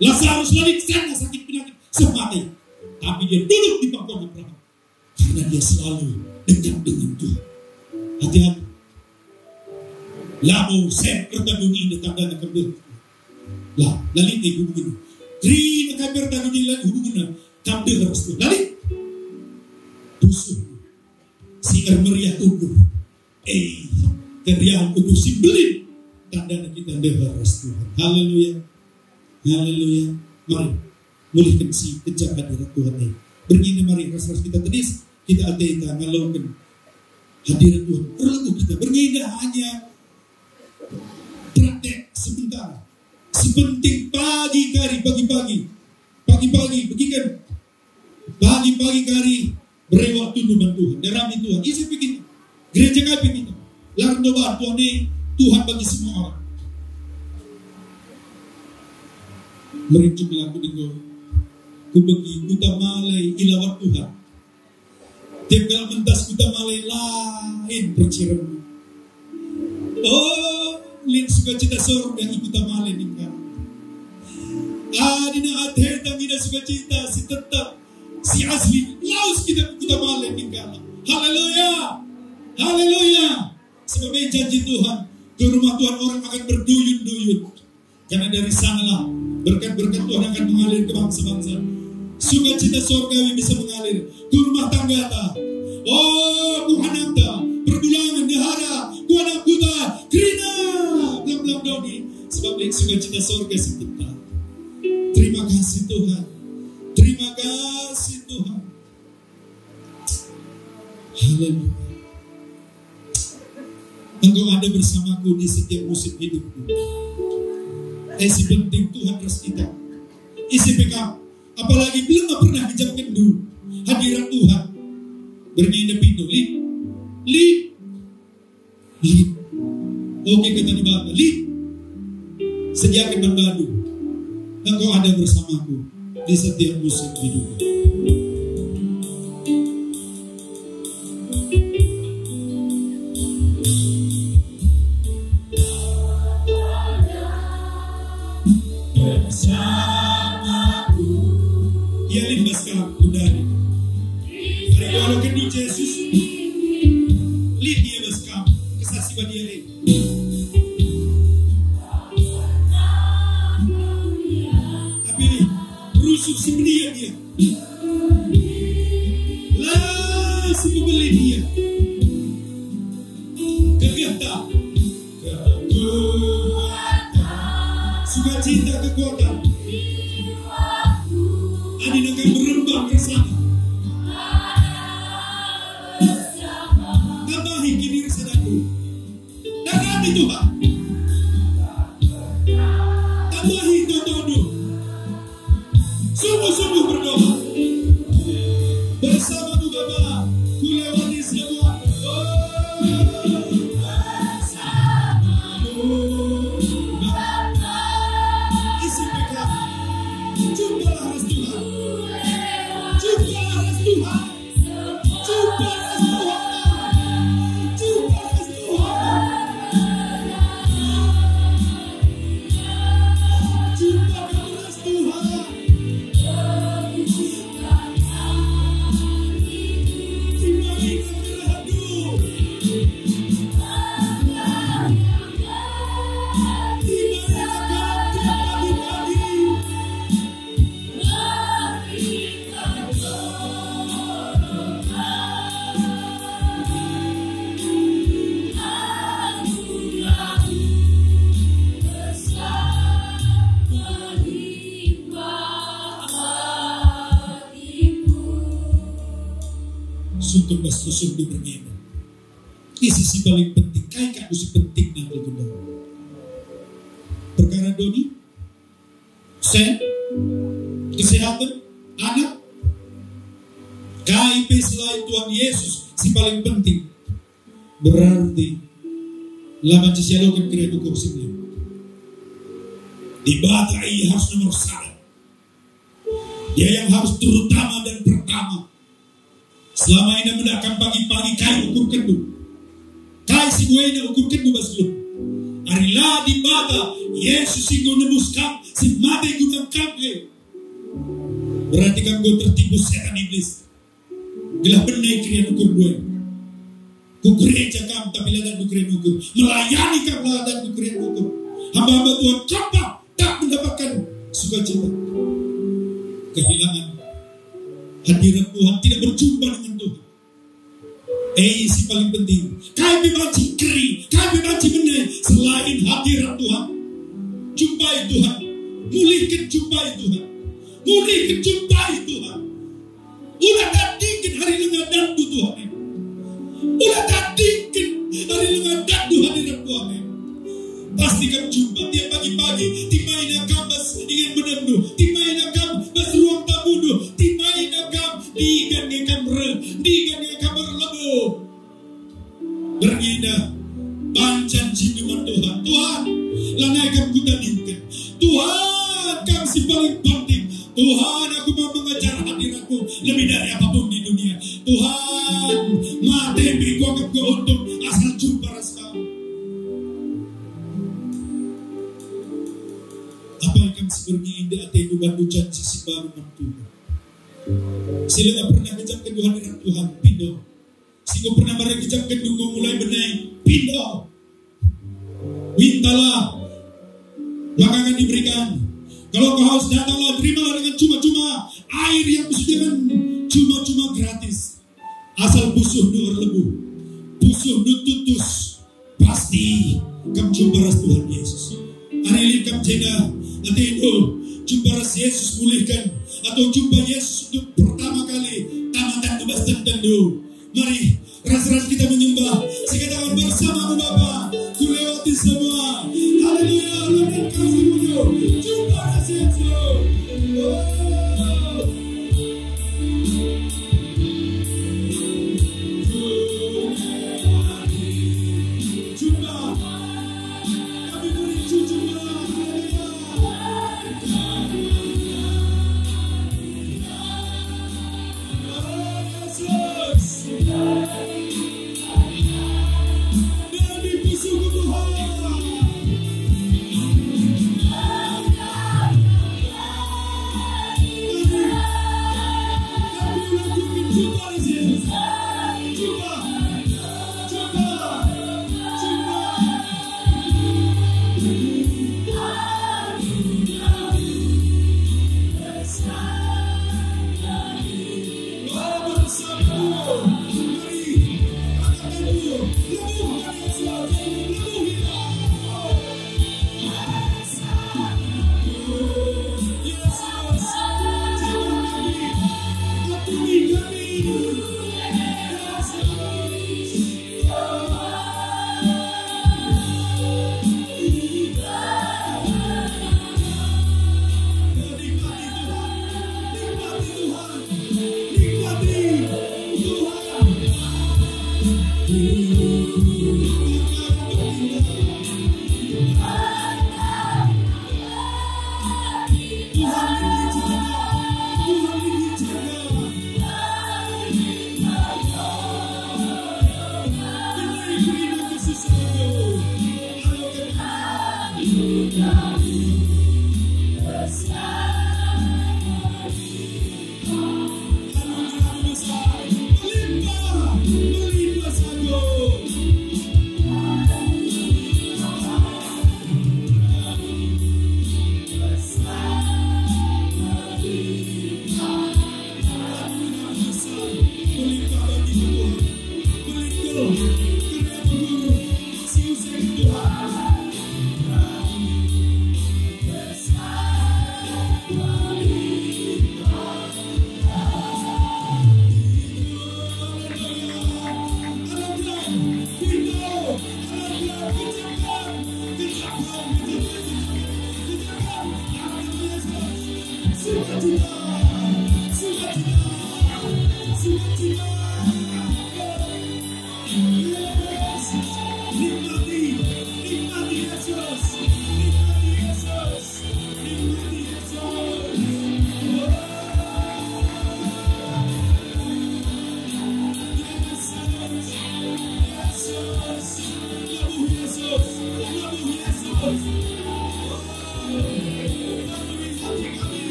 Lazarus la lit sana sakit penyakit, seh mate. Tapi dia duduk di pangkuan Abraham. Karena dia selalu dekat dengan Tuhan. Hati-hati. Labo seh ertandungi indah tandana kembel. Lah, la lit e hubungenna. Kerina kai pe ertandungi la hubungenna. Kam deher ras Tuhan. La lit. Pusuh. Si ermeriah ukur. Eh, keriahen ukur si mbelin. Tandana kita deher ras Tuhan. Haleluya. Haleluya. Mari. Mulihken si kejak hadirat Tuhan e. Berngi enda mari ras-ras kita tedis. Kita ateta ngaloken hadirat Tuhan. Perlu kita. Berngi enda hanya praktek sebentar. Si penting pagi kari, pagi-pagi. Pagi-pagi, begiken. Pagi-pagi kari, bere waktundu man Tuhan. Darami Tuhan. Ise pe kita. Gereja kai pe kita. La ertoto Tuhan e, Tuhan bagi semua orang. Merincuh laku dengo. Kubegi Kuta Malai ilawat Tuhan. Tiap kalak mentas Kuta Malai lain percirem. Oh, lit sukacita sorga i Kuta Malai ningkala. Adina ateta nina sukacita si tetap, si asli, lawes kita ku Kuta Malai ningkala. Haleluya. Haleluya. Sebab e janji Tuhan, ke rumah Tuhan orang akan berduyun-duyun. Karena dari sanalah berkat-berkat Tuhan akan mengalir ke bangsa-bangsa. Sukacita sorgawi bisa mengalir ke rumah tanggata. Oh, ku anakta, pergulangen, ndehara, ku anak kuta, kerina, belang-belang doni. Sebab lit sukacita sorga si tetap. Terima kasih Tuhan. Terima kasih Tuhan. Haleluya. Engkau ada bersamaku di setiap musim hidupku. Eh, si penting Tuhan ras kita. Ise pe kam, apalagi belum pernah ngejapkenndu hadirat Tuhan. Berngi enda pindo, lit. Lit. Lit. Oke, kata Dibata, lit. Sediaken man bandu. Engkau ada bersamaku di setiap musim hidup. Ia lit bas kam, kundari. Mari kualoken Jesus. Lit ia bas kam, Kesah Si Badia e. Tapi rusuh si pendiat ia. La si pebelin ia. Kegehta. Sukacita kekuatan. Adi nangkap merembak bersama. Tambahi kinirsadaku. Darami Tuhan. Tambahi totondu. Sungguh-sungguh berdoa. Bersamamu Bapa, kulewati semua. Oh, bersamamu Bapa. Isi P K. Jumpa Tugas khusus di berngi enda. Ise si paling penting? Kai kap si penting nangkal guna? Perkara doni? Sen? Kesehatan? Anak? Kai pe selain Tuhan Yesus si paling penting? Berarti la banci sialoken kerina ukur si mbelin. Dibata ia harus nomor sada. Ia yang harus terutama dan pertama. Selama enda kam pagi-pagi kai ukurkenndu? Kai si buena ukurkenndu bas gelung? Ari la Dibata, Yesus si enggo nebus kam, si mate guna kam e, berarti kam enggo tertipu setan iblis. Gelah bene kerina ukurndu e. Ku gereja kam, tapi la datndu kerina ukur. Melayani kam, la datndu kerina ukur. Hamba-hamba Tuhan kam, tak mendapatkan sukacita. Kehilangan hadirat Tuhan, tidak berjumpa dengan Tuhan. Eh, si paling penting, kai pe banci keri, kai pe banci bene selain hadirat Tuhan. Jumpai Tuhan, mulihken jumpai Tuhan, mulihken jumpai Tuhan. Ula tadingken ari langa datndu Tuhan e. Ula tadingken ari langa datndu hadirat Tuhan e. Pasti kam jumpa tiap pagi-pagi, timaina kam bas ingan benemndu, timaina kam bas ruang tamundu, timaina kam, ndigan nge kam reh, ndigan nge kam erlebuh. Berngi enda, banci janjindu man Tuhan. Tuhan, lanai kam kutadingken. Tuhan, kam si paling penting. Tuhan, aku mau mengejar hadiratmu lebih dari apapun di dunia. Tuhan, mate pe kuanggap keuntung asal jumpa ras Kam. Apai kam si berngi enda atendu bandu janji si mbaru man Tuhan? Si la pernah ngejapken hadirat Tuhan, pindo. Si enggo pernah mari ngejapken enggo mulai bene, pindo. Mintalah, maka akan diberikan. Kalau kau haus, datanglah, terimalah dengan cuma-cuma air yang kusediakan, cuma-cuma gratis. Asal pusuhndu erlebuh, pusuhndu tutus, pasti kam jumpa ras Tuhan Yesus. Ari lit kam jenda, atendu jumpa ras Yesus mulihken, atau jumpa Yesus untuk pertama kali, tamaten bas tentenndu. Mari, ras-ras kita menyembah. Sikataken bersama-sama, Bapa, kulewati semua. Haleluya, lawan kami menuju. Jumpa ras Yesus. Oh. Jumpa. Kami beri jujur. Haleluya.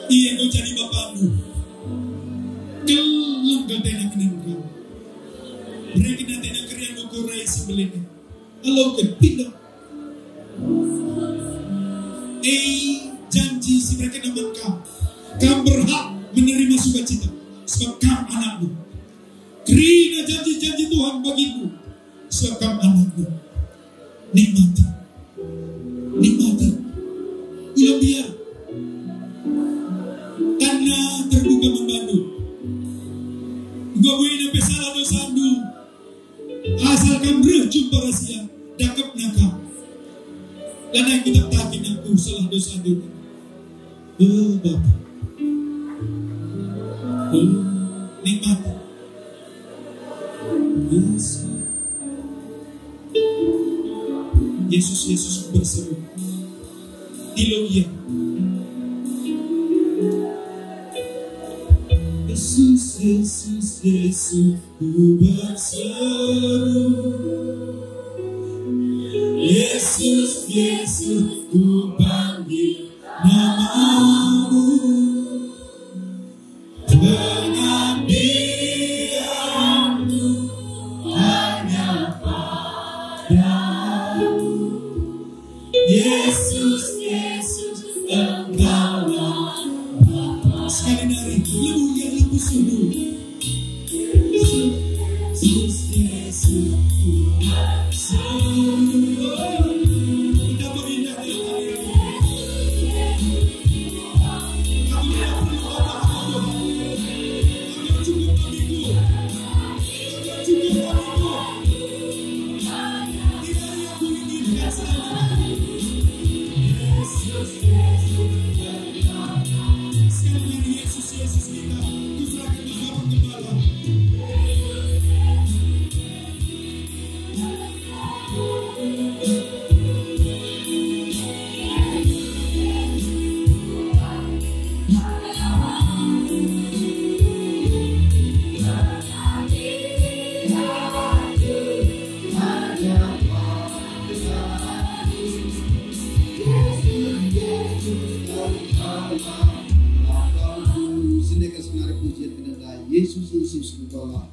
Ia enggo jadi Bapandu. Keleng kal tena kenen kam. Bereken atena keriahndu ku rai si mbelin e. Aloken, pindah. E, janji si bereken man kam. Kam berhak menerima sukacita, sebab kam anakNdu. Kerina janji-janji Tuhan bagimu, sebab kam anakNdu. Nikmati. Nikmati. Ula mbiar. Tanna terbuka man bandu. Enggo buena pe salah dosandu. Asal kam reh jumpa ras Ia, dakepna kam. Lanai kutaptaki nangku salah dosandu. Oh, Bapa. Oh, nikmati. Yes. Yesus, Yesus, kuperseru. Dilo Ia. Yesus, Yesus, Yesus, kuperseru. Yesus, Yesus, kupanggil namamu. Pengabdianku hanya padamu. Yesus, Yesus, Engkaulah Bapa. Sekali nari, lebur ia lebuh sungguh. Yesus, Yesus, Tuhan. Betapa indahnya kehadiran. Aku tidak perlu apa-apa, Tuhan. Engkau cukup bagiku. Engkau cukup bagiku. Tidak ada yang kuinginkan selain Engkau. Yesus, Yesus, sekali lagi, Yesus, Yesus kita, kuserahkan ke Bapak Gembala. Sendeka senari pujian kena ndai. Yesus, Yesus, Engkaulah.